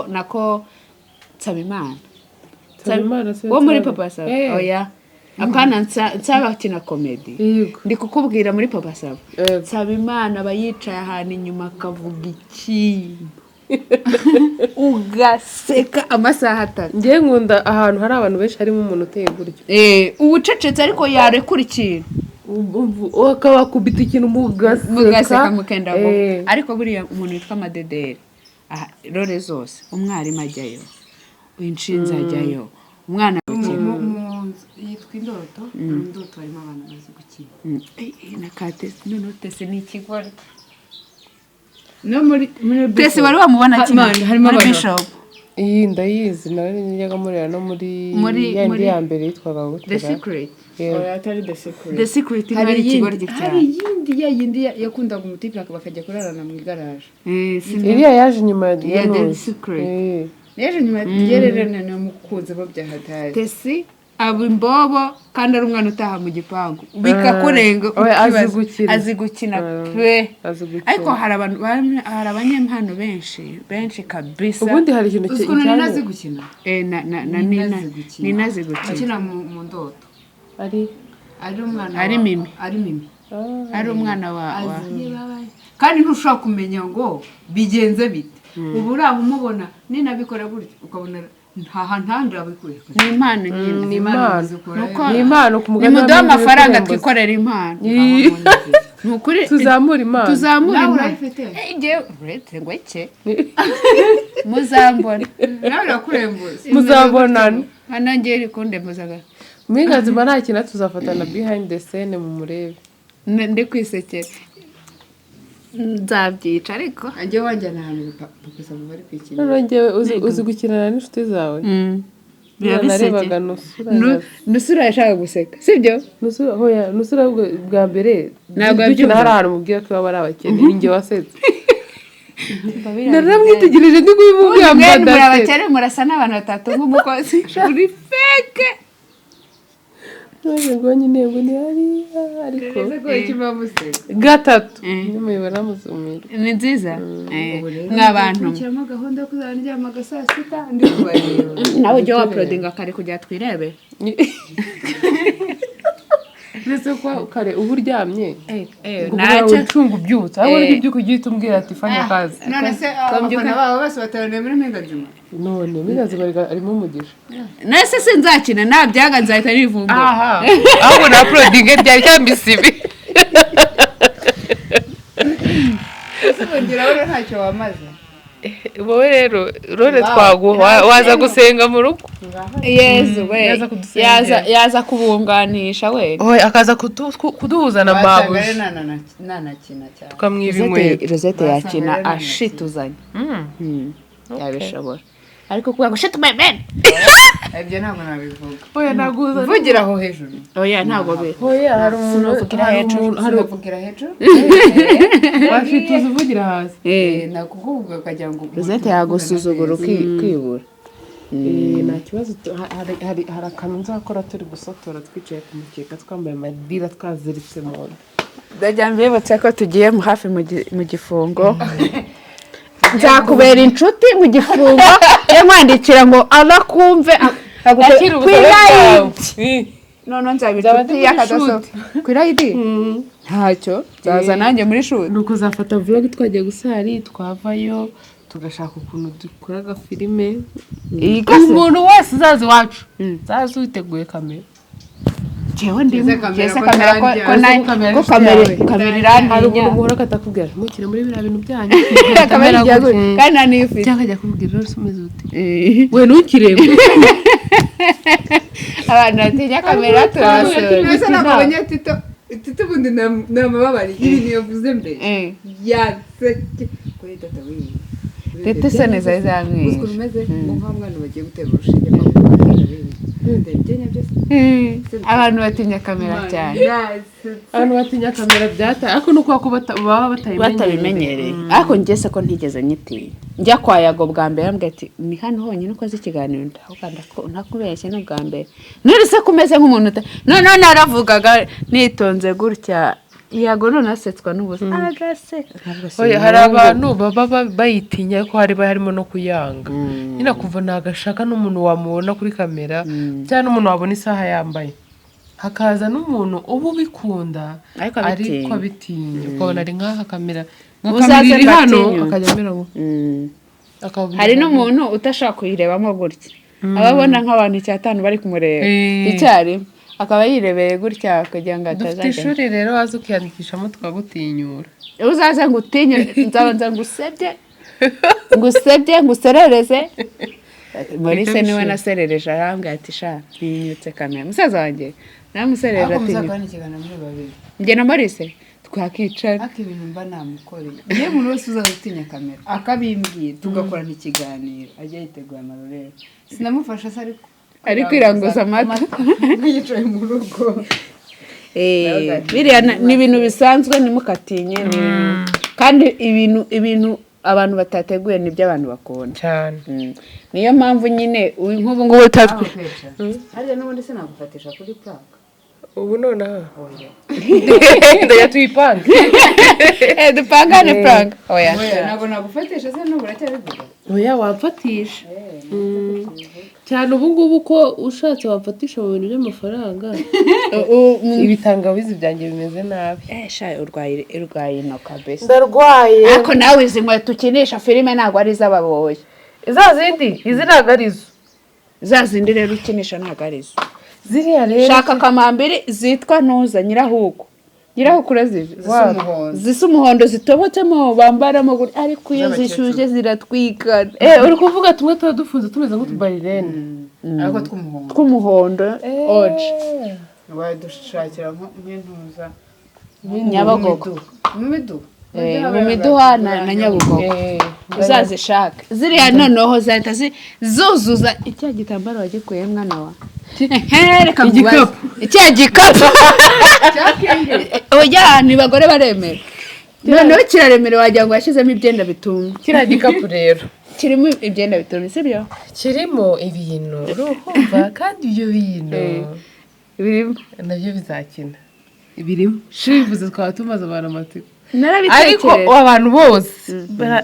nako Nsabimana. Nsabimana si we Wo muri Nsaba? Papa Sava. Eh. Oya, apana, Nsaba akina comedy. Yego. Ndi kukubwira muri Papa Sava. Yego. Nsabimana aba yicaye ahantu inyuma akavuga ikintu ugaseka amasaha 3. Njye nkunda ahantu hari abantu benshi harimo umuntu uteye gutyo. Ubucecetse, ariko yarekura ikintu Akabakubita ikintu mugaseka. Mugaseka mukenda gupfa. Eh. Ariko buriya umuntu witwa Madederi, aha, role zose, umwarimu ajyayo, inshinzi ajyayo, umwana mu nzu yitwa Indoto, mu Ndoto harimo abantu bazi gukina. Na Katesi noneho, Tesi ni ikigoryi. No muri Tesi wari wamubona akina Man, harimo muri abantu- Bishop? Iyi ndayizi, nawe njyaga mureba no muri ya yindi ya mbere yitwaga The gutera. Secret. Yego. Oya, atari The Secret. The Secret niba Hari ari iyindi, ikigoryi hari cyane. iyindi, ya yindi yakundaga umutipe bakajya kurarana mu igaraje. Iriya yaje inyuma ya Yeah, The Nuzi. Secret. Eh. Yaje nyuma yererana namukunze bo byahataye. Tesi. Aba imbobo kandi ari umwana utaha mu gipangu, bikakurenga. Oya, azi Ukibaza. gukina. Azi gukina pe. Azi gukina. Ariko hari abantu hari abanyempano benshi benshi kabisa. Ubundi hari ikintu Uzi ukuntu Nina azi gukina? Na Nina Nina. azi gukina. Nina azi gukina. Akina mu ndoto. Ari Ari umwana Ari Mimi. Ari Mimi. Ari umwana wa Azi kandi ntushobora kumenya ngo bigenze bite. Ubu uri aho umubona Nina abikora gutya, ukabona nta ntandi abikuye. Ni impano nyine. Ni impano. Impano. Zikura. Nuko- Ni impano ku mugani Nimuduhe wa Mimi. amafaranga Bikurembuza. twikorera impano. Ni ukuri. Tuzamure impano. Tuzamure Nawe impano. urayifite. Njyewe uretse ngo iki, muzambona. Nawe irakurembuza. Muzabonana. Hano ngewe iri kundembuzaga. Mpinganzima nta kintu, tuzafatana behind the scene mu murebe. Ndi kwisekera, nzabyica ariko. Ajye wanjyana ahantu papa Sava bari kwikina. Noneho njyewe uzi gukinana n'inshuti zawe. Biba bisekeye. Narebaga Nusura. Nusura yashaka guseka, sibyo? Nusura, hoya, Nusura bwa mbere Ntabwo dukina yabyumva. hari ahantu mubwira ko iwabo ari abakene, ni njye wasetse, naramwitegereje ndi kubimubwira. Ubundi mwene muri Mbadase. abakene, murasa n'abantu batatu nk'umukozi uri fake. None ngo nyine ngo ni hariya ariko Ese ko museka? Gatatu nimubibona muzumira. Ni nziza. Mw'abantu. Nshyiramo gahunda yo kuzajya ndyamaga saa 6 ndi kubareba. Nawe ujye wauploadinga kare kugira twirebe. Ndetse ko kare uba uryamye ngo Ntacyo. ucunga ubyutse ahubwo ujya ubyuka ujye uhita umbwira ati: "Fanya kazi." None se abafana babo bose bateraniye muri Mpinganzima? None Mpinganzima arimo umugisha. Nese sinzakina, nabyaga nzahita nivumbura. Aha ahubwo na uploadinge ryari cyangwa isibi. Ese ubundi urabona ntacyo wamaze? Wowe rero rone twaguha waza gusenga mu rugo. Yezu we. Yaza kudusengera. Yaza kubunganisha we. Oya, akaza kuduhuza na Wasanga mabuja. rero nanakina cyane. Tukamwiba inkweto. Rosette yakina. Wasanga rero Ashituzanye. Yabishobora ariko kuvuga ngo shit my man. Ibyo ntabwo nabivuga. Oya, naguhuza. Mvugira aho hejuru. Oya, ntabwo be. Oya, hari umuntu Sinavugira hari hejuru. umuntu hari Sinavugira hejuru. Washituza uvugira hasi. Nakukuvuga ukagira ngo Rosette yagusuzugura ukibura. Nta kibazo, hari akantu nzakora turi gusotora twicaye ku mukeka, twambaye amadira, twaziritse mu nda. Ndajya mbibutse ko tugiye hafi mu gifungo. Nzakubera inshuti mu gifungo, yamwandikira ngo anakumve. Akira ubusabe bwawe. Noneho nzaba Nzaba inshuti ndi muri y'akadasohoka ku irayidi, ntacyo nzaza nanjye muri shuri. Ni ukuzafata vlog twagiye gusari, twavayo tugashaka ukuntu dukora agafilime. Iyi gase. Umuntu wese uzaza iwacu nzaza witeguye kamera. Jewe ndimo. Jese kamera Jese ko kamera ko ntangira. ko Jese kamera ko inshuti kamera yawe. kamera Hari irantinya. umuntu muhora akatakubwira ntimukire muri biriya bintu byanyu. Kamera igiye kandi nta niyo ufite. Cyangwa akajya akubwira rero umeze ute we, ntukirebe. Abantu batinya kamera turabasura. Mbese ntabwo abonye Tito. Tito ubundi namababari ibintu yavuze mbere yaseke kuri data wiwe. Tito isoni zari Uzi zamwishe. ukuntu umeze ngo nka mwana bagiye gutera urushinge. Ndabigenya byose. Abantu batinya kamera cyane. Abantu batinya kamera byata, ariko ni ukubera ko baba batabimenyereye. Batabimenyereye, ariko njye se ko ntigeze nyitinya? Njya kwa Yago bwa mbere yambwiye ati: "Ni hano honyine ukoze ikiganiro." Ndavuga ntakubeshye, ni ubwa mbere. None se ko umeze nk'umuntu noneho naravugaga nitonze gutya, Yago none asetswa n'ubusa agaseka. Oya, hari abantu baba bayitinya, ariko hari harimo no kuyanga nyine, kuva ntagashaka n'umuntu wamubona kuri kamera cyangwa n'umuntu wabona isaha yambaye. Hakaza n'umuntu uba ubikunda Ariko abitinya. Ariko abitinya, ukabona ari nk'aha kamera, nka Uzaze kamera iri hano, mbatinyuke. akajya amera ngo Hari n'umuntu utashaka kuyirebamo gutya, aba abona nk'abantu 5 bari kumureba icyarimwe, akaba yirebeye gutya kugira ngo Dufite atazajya. ishuri rero, waza ukiyandikishamo tukagutinyura. Uzaze ngo utinye, nzabanza ngusebye, ngusebye, nguserereze. Maurice niwe naserereje, arambwira ati: "Sha, ntinyutse kamera." Musaza wanjye namuserereje Ariko atinyutse. muzakorana ikiganiro muri babiri. Njye na Maurice twakicara. Ariko ibintu mba namukoreye, niyo umuntu wese uzaza utinya kamera akabimbwira tugakorana ikiganiro, ajya yiteguye amarorero. Sinamufasha se ariko. Ari kwiranguza amata. Yicaye mu rugo. Biriya ni ibintu bisanzwe, ntimukatinye. Ni ibintu kandi ibintu Abantu batateguye nibyo abantu bakunda. Cyane. Niyo mpamvu nyine nk'ubu ngubu utatwe. Harya n'ubundi sinagufatisha kuri prank. Ubu nonaha ndajya tuyipange. Eh, dupangane prank, oya. Oya, ntabwo nagufatisha se, n'ubu uracyabivuga? Oya, wamfatisha cyane ubu ngubu, ko ushatse wamfatisha mu bintu by'amafaranga. Ibitangawizi byanjye bimeze nabi. Eh, sha, urwaye inoka bese. Ndarwaye. Ariko nawe izi nkweto ukinisha filime ntabwo ari iz'ababoyi. Za zindi, izi ntabwo arizo. Za zindi rero ukinisha ntabwo arizo. Ziriya rero. Shaka kamambiri zitwa ntuza nyirahuku, nyirahuku urazizi? Zisa umuhondo. Zisa umuhondo zitobotsemo, bambaramo gutya, ariko iyo zishyushye ziratwikana. Eh, uri kuvuga tumwe tuba dufunze tumeze nk'utubarirene? Ariko tw'umuhondo. Tw'umuhondo oje. Wadushakira nk'intuza. Nyabagogo. Mu miduha. Eh, mu miduha na Nyabugogo. Uzazishake ziriya, noneho zahita zuzuza icya gitambaro wagikuye, mwana wa. Reka nkubaze. Igikapu. Icya gikapu, oya, ni bagore baremera, noneho kiraremera wagira ngo yashyizemo ibyenda bitumye. Kiriya gikapu rero. Kirimo ibyenda bitumye, sibyo? Kirimo ibintu, urumva, kandi ibyo bintu Birimo. nabyo bizakina birimo. Shibivuze twaba tumaze abantu amatsiko, ariko Narabitekereje. Abantu bose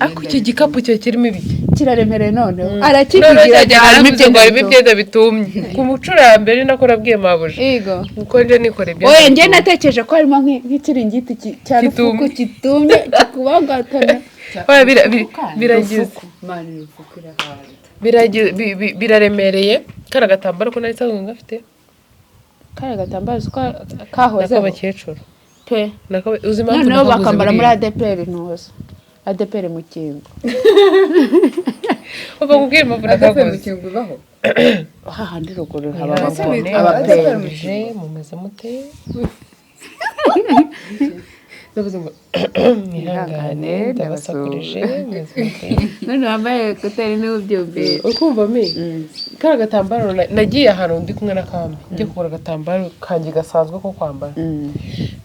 ariko icyo gikapu cyo kirimo ibiki? Kiraremereye, noneho Noneho arakivugira. cyajya Harimo haravuze ngo harimo ibyenda ibyenda bitumye. Ku mucuro ya mbere nako nabwiye mabuja Yego. kuko nje nikora ibyenda Oya, njye bitumye. natekereje ko harimo nk'ikiringiti cya Kitumye. rufuku kitumye kikubagatana. Oya, biragize Mani, rufuku irahanda. Biraremereye. Kariya gatambaro ko nari nsanzwe ngafite. Kariya gatambaro uzi ko kahozeho? N'ak'abakecuru. Pe. Uzi impamvu Noneho nakaguze bakambara muri buriya? ADPR, ntuza ADPR mu kingo. Uva kubwira impamvu Adaperi mu nakaguze. kingo ibaho? Hahandi ruguru haba Mwihangane, abaperi. muje, mumeze mute? Ndavuze ngo mwihangane, ndabasakurije, mumeze mute? None wambaye ekuteri niwe ubyumvise. Ukumva mi kariya gatambaro, nagiye ahantu ndi kumwe na Kami, njye kugura agatambaro kanjye gasanzwe ko kwambara.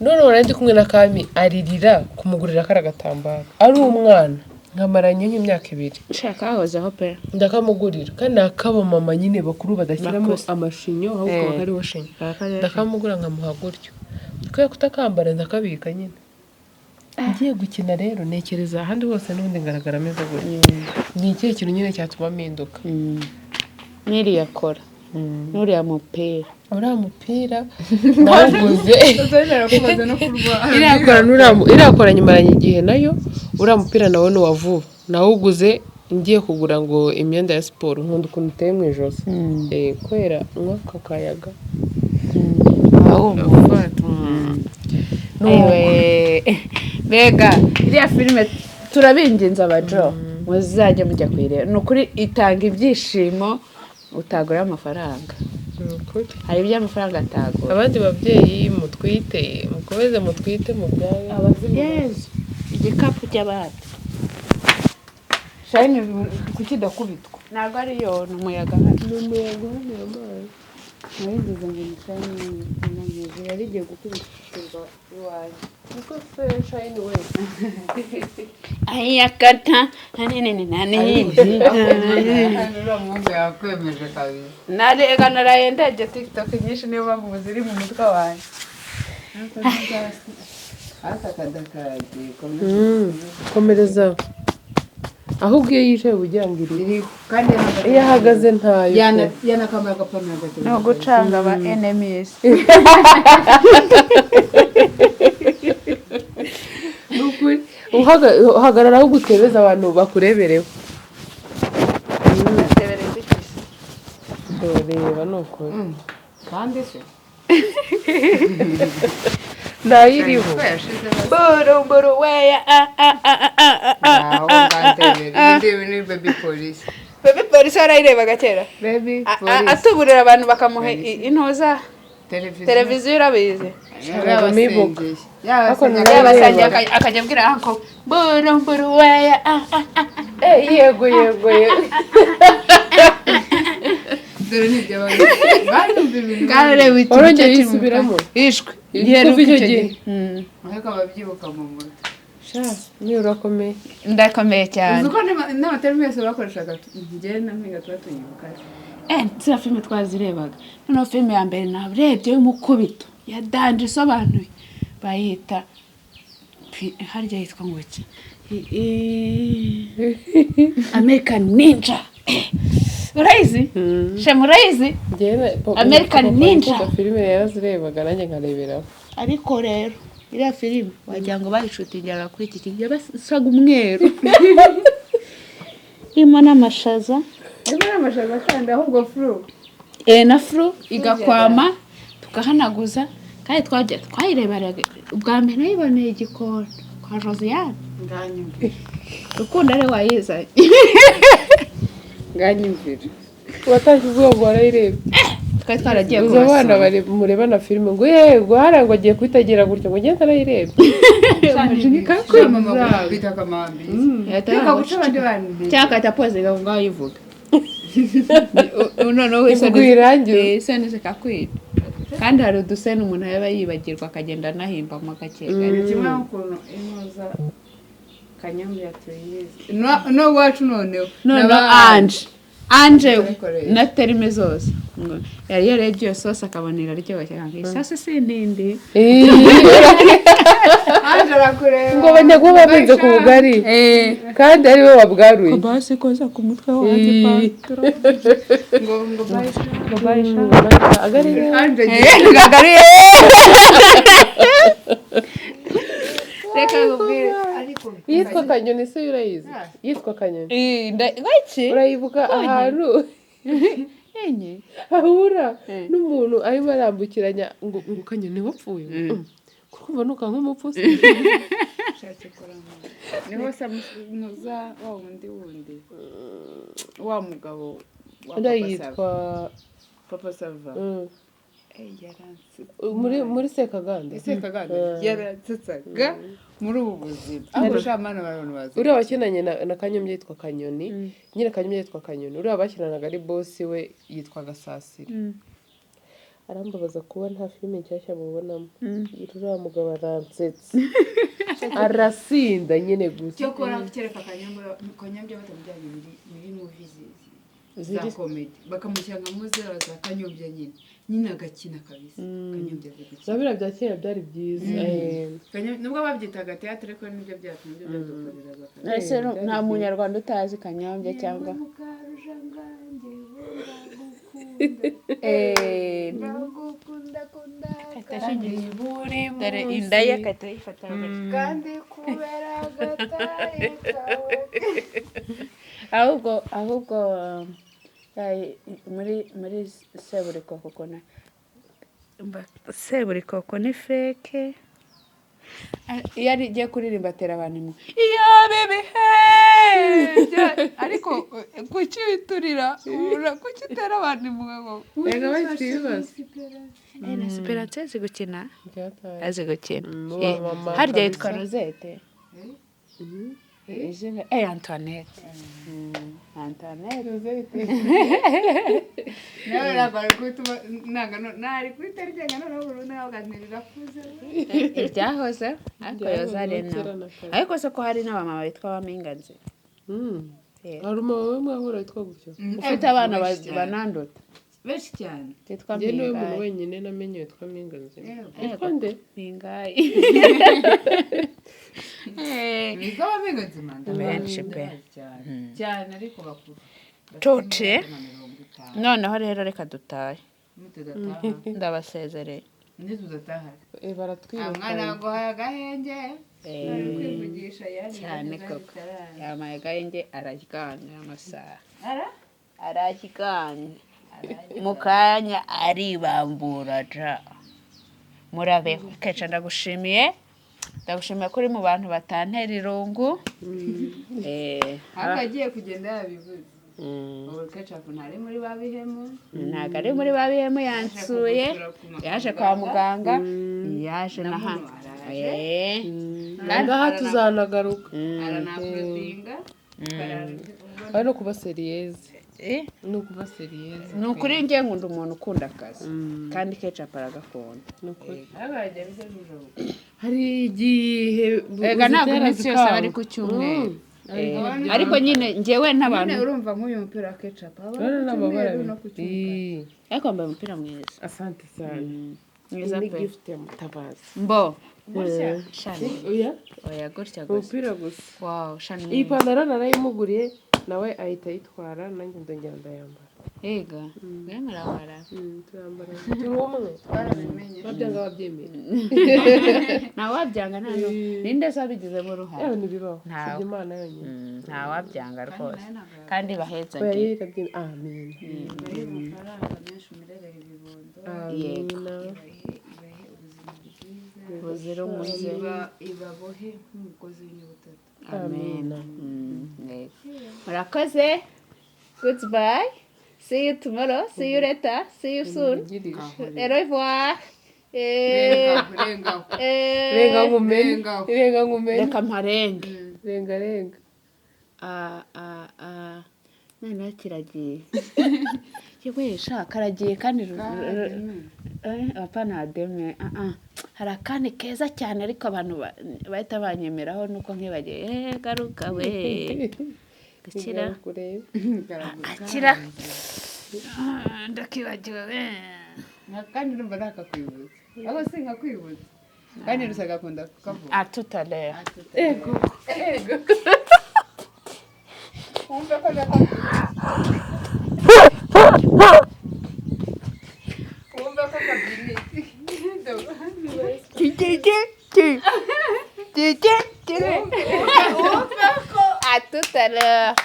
Noneho nari ndi kumwe na Kami, aririra kumugurira kariya gatambaro, ari umwana nkamaranye nk'imyaka 2. Shaka kahozeho pe. Ndakamugurira, kandi ni ak'abamama nyine bakuru badashyiramo Bakuze. amashinyo, ahubwo kariho shinyo. Ndakamugura nkamuha gutyo, kubera kutakambara ndakabika nyine. Ngiye gukina rero, ntekereza ahandi hose n'ubundi ngaragara ameze gutya, ni ikihe kintu nyine cyatuma mpinduka? N'iriya kora n'uriya mupira. Uriya mupira nawuguze. Uzongera kumaze no kurwara. Iriya kora iriya kora nyimaranye igihe nayo. Uriya mupira nawe ni uwa vuba, nawuguze ngiye kugura ngo imyenda ya siporo. Nkunda ukuntu uteye mu ijosi. Eh, kubera mwaka kayaga. Ewe, mbega iriya filime! Turabinginze abajo, muzajye mujya kuyireba, ni ukuri itanga ibyishimo utagura amafaranga. Ni ukuri. Hari ibyo amafaranga atagura. Abandi babyeyi mutwite, mukomeze mutwite, mubyare. Yezu, igikapu cy'abandi. Shayini, kuki idakubitwa? Ntabwo ariyo, ni umuyaga hano. Ni umuyaga hano amazi. Naringize ngo ni shayini inanizi yari igiye gukubitirwa iwanjye. Niko se shayini we? Ayakata hanini nani. Uriya muhungu yakwemeje kabisa. Narega naraye ndebye TikTok nyinshi, niyo mpamvu ubu ziri mu mutwe wanjye. Aka kadakaragiye komeza. Komereza. Ahubwo iyo yicaye uba ugira ngo iriho. Kandi Iyo ahagaze ntayo pe. yanakambaye agapantaro gato. Ni ugucanga aba enemies. Ni ukuri. Uhagarara aho gutebeza abantu bakurebereho. Reba, ni ukuri. Kandi se Ntayiriho. ko yashizeho. Burumburu weya a a a a a a. Aho ngandebera ibi ni baby police. Baby polisi warayirebaga kera? Baby police. Atuburira abantu bakamuha intuza. Televiziyo. Televiziyo urabizi? Yabasengeye. Ariko Yabasengeye. Yabasangiye akajya abwira anko burumburu weya a a a. Eh, yego yego yego. Dore nibyo barumva ibintu. Ngaho ikintu Warongeye cyo yisubiramo? Ishwe. Kuva icyo gihe. Ariko ababyibuka mu mutwe. Sha, niyo urakomeye. Ndakomeye cyane. Uzi ko n'amaterime yose bakoreshaga, njyewe na Mpinga tuba tuyibuka. Ziriya filime twazirebaga. Noneho filime ya mbere narebye y'umukubito ya danger isobanuye bayita harya yitwa ngo iki? American Ninja. Urayizi, Shema? Urayizi? Njyewe American papa Ninja. Papa filime yarazirebaga, nanjye nkareberaho. Ariko rero iriya filime wagira ngo bayishutingiraga kuri iki kintu, yabasaga umweru, irimo n'amashaza. Irimo n'amashaza kandi ahubwo furu. Na furu igakwama tukahanaguza. Kandi twajya twayireberaga ubwa mbere nayiboneye igikona kwa Josiane. Nganyumvira. Rukundo ari we wayizanye. Nganyumvira. Watashye uvuga ngo warayirebye. Twari twaragiye Uzi abana kubasura. bari murebana filime ngo yego hariya ngo agiye kuhita gutya ngo ngende arayirebye. Mama bita akamambi reka guca abandi bantu. Cyangwa agahita pozinga ngo ngaho yivuga noneho isoni. Ivuga uyirangize. Isoni zikakwica, kandi hari uduseni umuntu yaba yibagirwa akagenda anahimbamo gake gake. Ni kimwe n'ukuntu intuza Kanyombya tuyizi no iwacu noneho. Noneho Anje Turabikoresha. na terime zose. Ngo yari yarebye iyo sosi akabona iraryoshye, akanga isosi sindindi. Anje arakureba. Ngo abanyaguba babenze ku bugari kandi ari bo babwaruye. Basi koza ku mutwe wanjye. Ngo bye. Agari. Anje. Reka nkubwire. Ariko Yitwa Kanyoni se urayizi? Yitwa Kanyoni. Iki Urayibuka ahantu enye ahura n'umuntu arimo arambukiranya ngo Kanyoni wapfuye? Kukumva nuka nk'umupfu se. Niho samuza wa wundi wa mugabo wa Uriya Papa Sava. yitwa Papa Sava. Yaransetse. Muri Sekaganda. Sekaganda yaransetsaga muri ubu buzima ariko shamana abantu bazi. Uriya wakinanye na Kanyombya yitwa Kanyoni nyine. Kanyombya yitwa Kanyoni. Uriya bakinanaga ari bosi we yitwa Gasasira. Arambabaza kuba nta filime nshyashya mubonamo. Uriya mugabo aransetsa, arasinda nyine gusa. Cyokora kereka Kanyombya batamujyanye muri movie za comedy, bakamushyira nka muzera za Kanyombya nyine agakina kabisa. Kanyombya azi Na gukina. biriya bya kera byari byiza. Nubwo babyitaga théâtre, ariko nibyo byacu, nibyo byadukoreraga kabisa. Ese nta munyarwanda utazi Kanyombya cyangwa Ndagukunda kunda. Dore inda ye agahita yifata. Kandi kubera agataye kawe. Ahubwo muri Seburikoko na Seburikoko ni fake. Iyo ari igiye kuririmba atera abantu imwe iyo bibihe. Ariko kuki witurira? Kuki utera abantu imwe ngo Reka bafite ibibazo. Na Esperance azi gukina. Byataye. Azi gukina. Muba mama Harya kabisa. yitwa Rosette izina, Antoinette, Antoinette. Nawe ntabwo ari guhita ntabwo ntari guhita ryenga noneho burundu nawe uganira irakuze. Iryahoze ariko Iryahoze Yozarena. kera na kare. Ariko se ko hari n'abamama bitwa Baminganzi? Hari umumama we mwahura witwa gutyo. Ufite abana bananduta. Benshi cyane. Bitwa Njye niwe muntu Mpingayi. wenyine namenye witwa Mpinganzi. Witwa nde? Mpingayi. Nitwa Abaminganzima. Benshi pe. Cyane cyane ariko bakuru. Coce. Bafite nka 50. Noneho rero reka dutahe. Nitudataha. Ndabasezereye. Nitudataha. Baratwiruka. Mwana waguhaye agahenge ari kwivugisha yari Cyane koko. Yamaye agahenge, araryamye amasaha. Ara. Araryamye, mu kanya aribambura ja. Murabeho. Keca, ndagushimiye, ndagushimiye ko uri mu bantu batantera irungu. Ahubwo agiye kugenda yabivuze ubu Kecapu ntari muri ba bihemu. Ntabwo ari muri ba bihemu, yansuye, yaje kwa muganga, yaje n'ahandi. Ngaha tuzanagaruka. Aranaporodinga. Ari no kuba sérieuse. Ni ukuba sérieuse. Ni ukuri, njye nkunda umuntu ukunda akazi, kandi Kecapu aragakunda. Ni ukuri. Hari igihe Ega ntabwo uzitera iminsi yose aba ari zikanga. ku cyumweru. Abantu- Ariko nyine njyewe n'abantu Nyine urumva nk'uyu mupira wa Kecapu aba Urabona ku n'amabara cyumweru no ku cyumweru. abiri. Ariko wambaye umupira mwiza. Asante sana. Mwiza Ni pe. gift ya Mutabazi. Mbo shani. Oya. Oya, gutya gusa. Umupira gusa. Wow, shani. Iyi pantaro narayimuguriye, nawe ahita ayitwara, nanjye ndongera ndayambara. Ega mwe murabara. Turambara, turi umwe. Twarabimenye. Babyanga babyemera. Ntawe wabyanga, nta ninde se wabigizemo uruhare? Yewe, ntibibaho. Ntawe. Usibye Imana yonyine. Ntawe wabyanga rwose, kandi Oya. bahezagiye. Yo irabyemera, amen. Ibahe amafaranga menshi, murerere ibibondo. Yego. Amina. Ibahe ubuzima bwiza. Buzira umuze. Ibabohe nk'umugozi w'inyabutatu. Amen. Yego. Murakoze, goodbye, see you tomorrow, see you later, see you soon. Ugirije. Au revoir. Rengaho, rengaho. Renga nkumenye. Rengaho. Renga nkumenye. Reka mparenge. Renga, renga. Ah, ah, ah. Noneho kiragiye, yewe sha, karagiye kandi apana deme. Ah, ah. Hari akandi keza cyane, ariko abantu bahita banyemeraho nuko nkibagiwe. Garuka we, gakira. Kureba. Akira. Ah, ndakibagiwe we. Kandi urumva nakakwibutsa, aho si nkakwibutsa, kandi rusa agakunda kukavuga. À tout à l'heure. Ego, ego. Wumve ko ndakakwibutsa, wumve ko kabyinitse. Ki, ki, ki, ki. À tout à l'heure.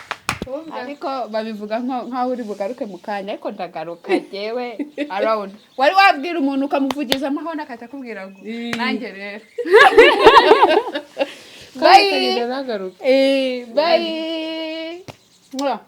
Ariko babivuga nkaho uri bugaruke mu kanya, ariko ndagaruka jyewe around. Wari wabwira umuntu ukamuvugiza amahoro, akahita akubwira ngo nanjye rero Kandi akagenda nagaruka. Bye. Mwah.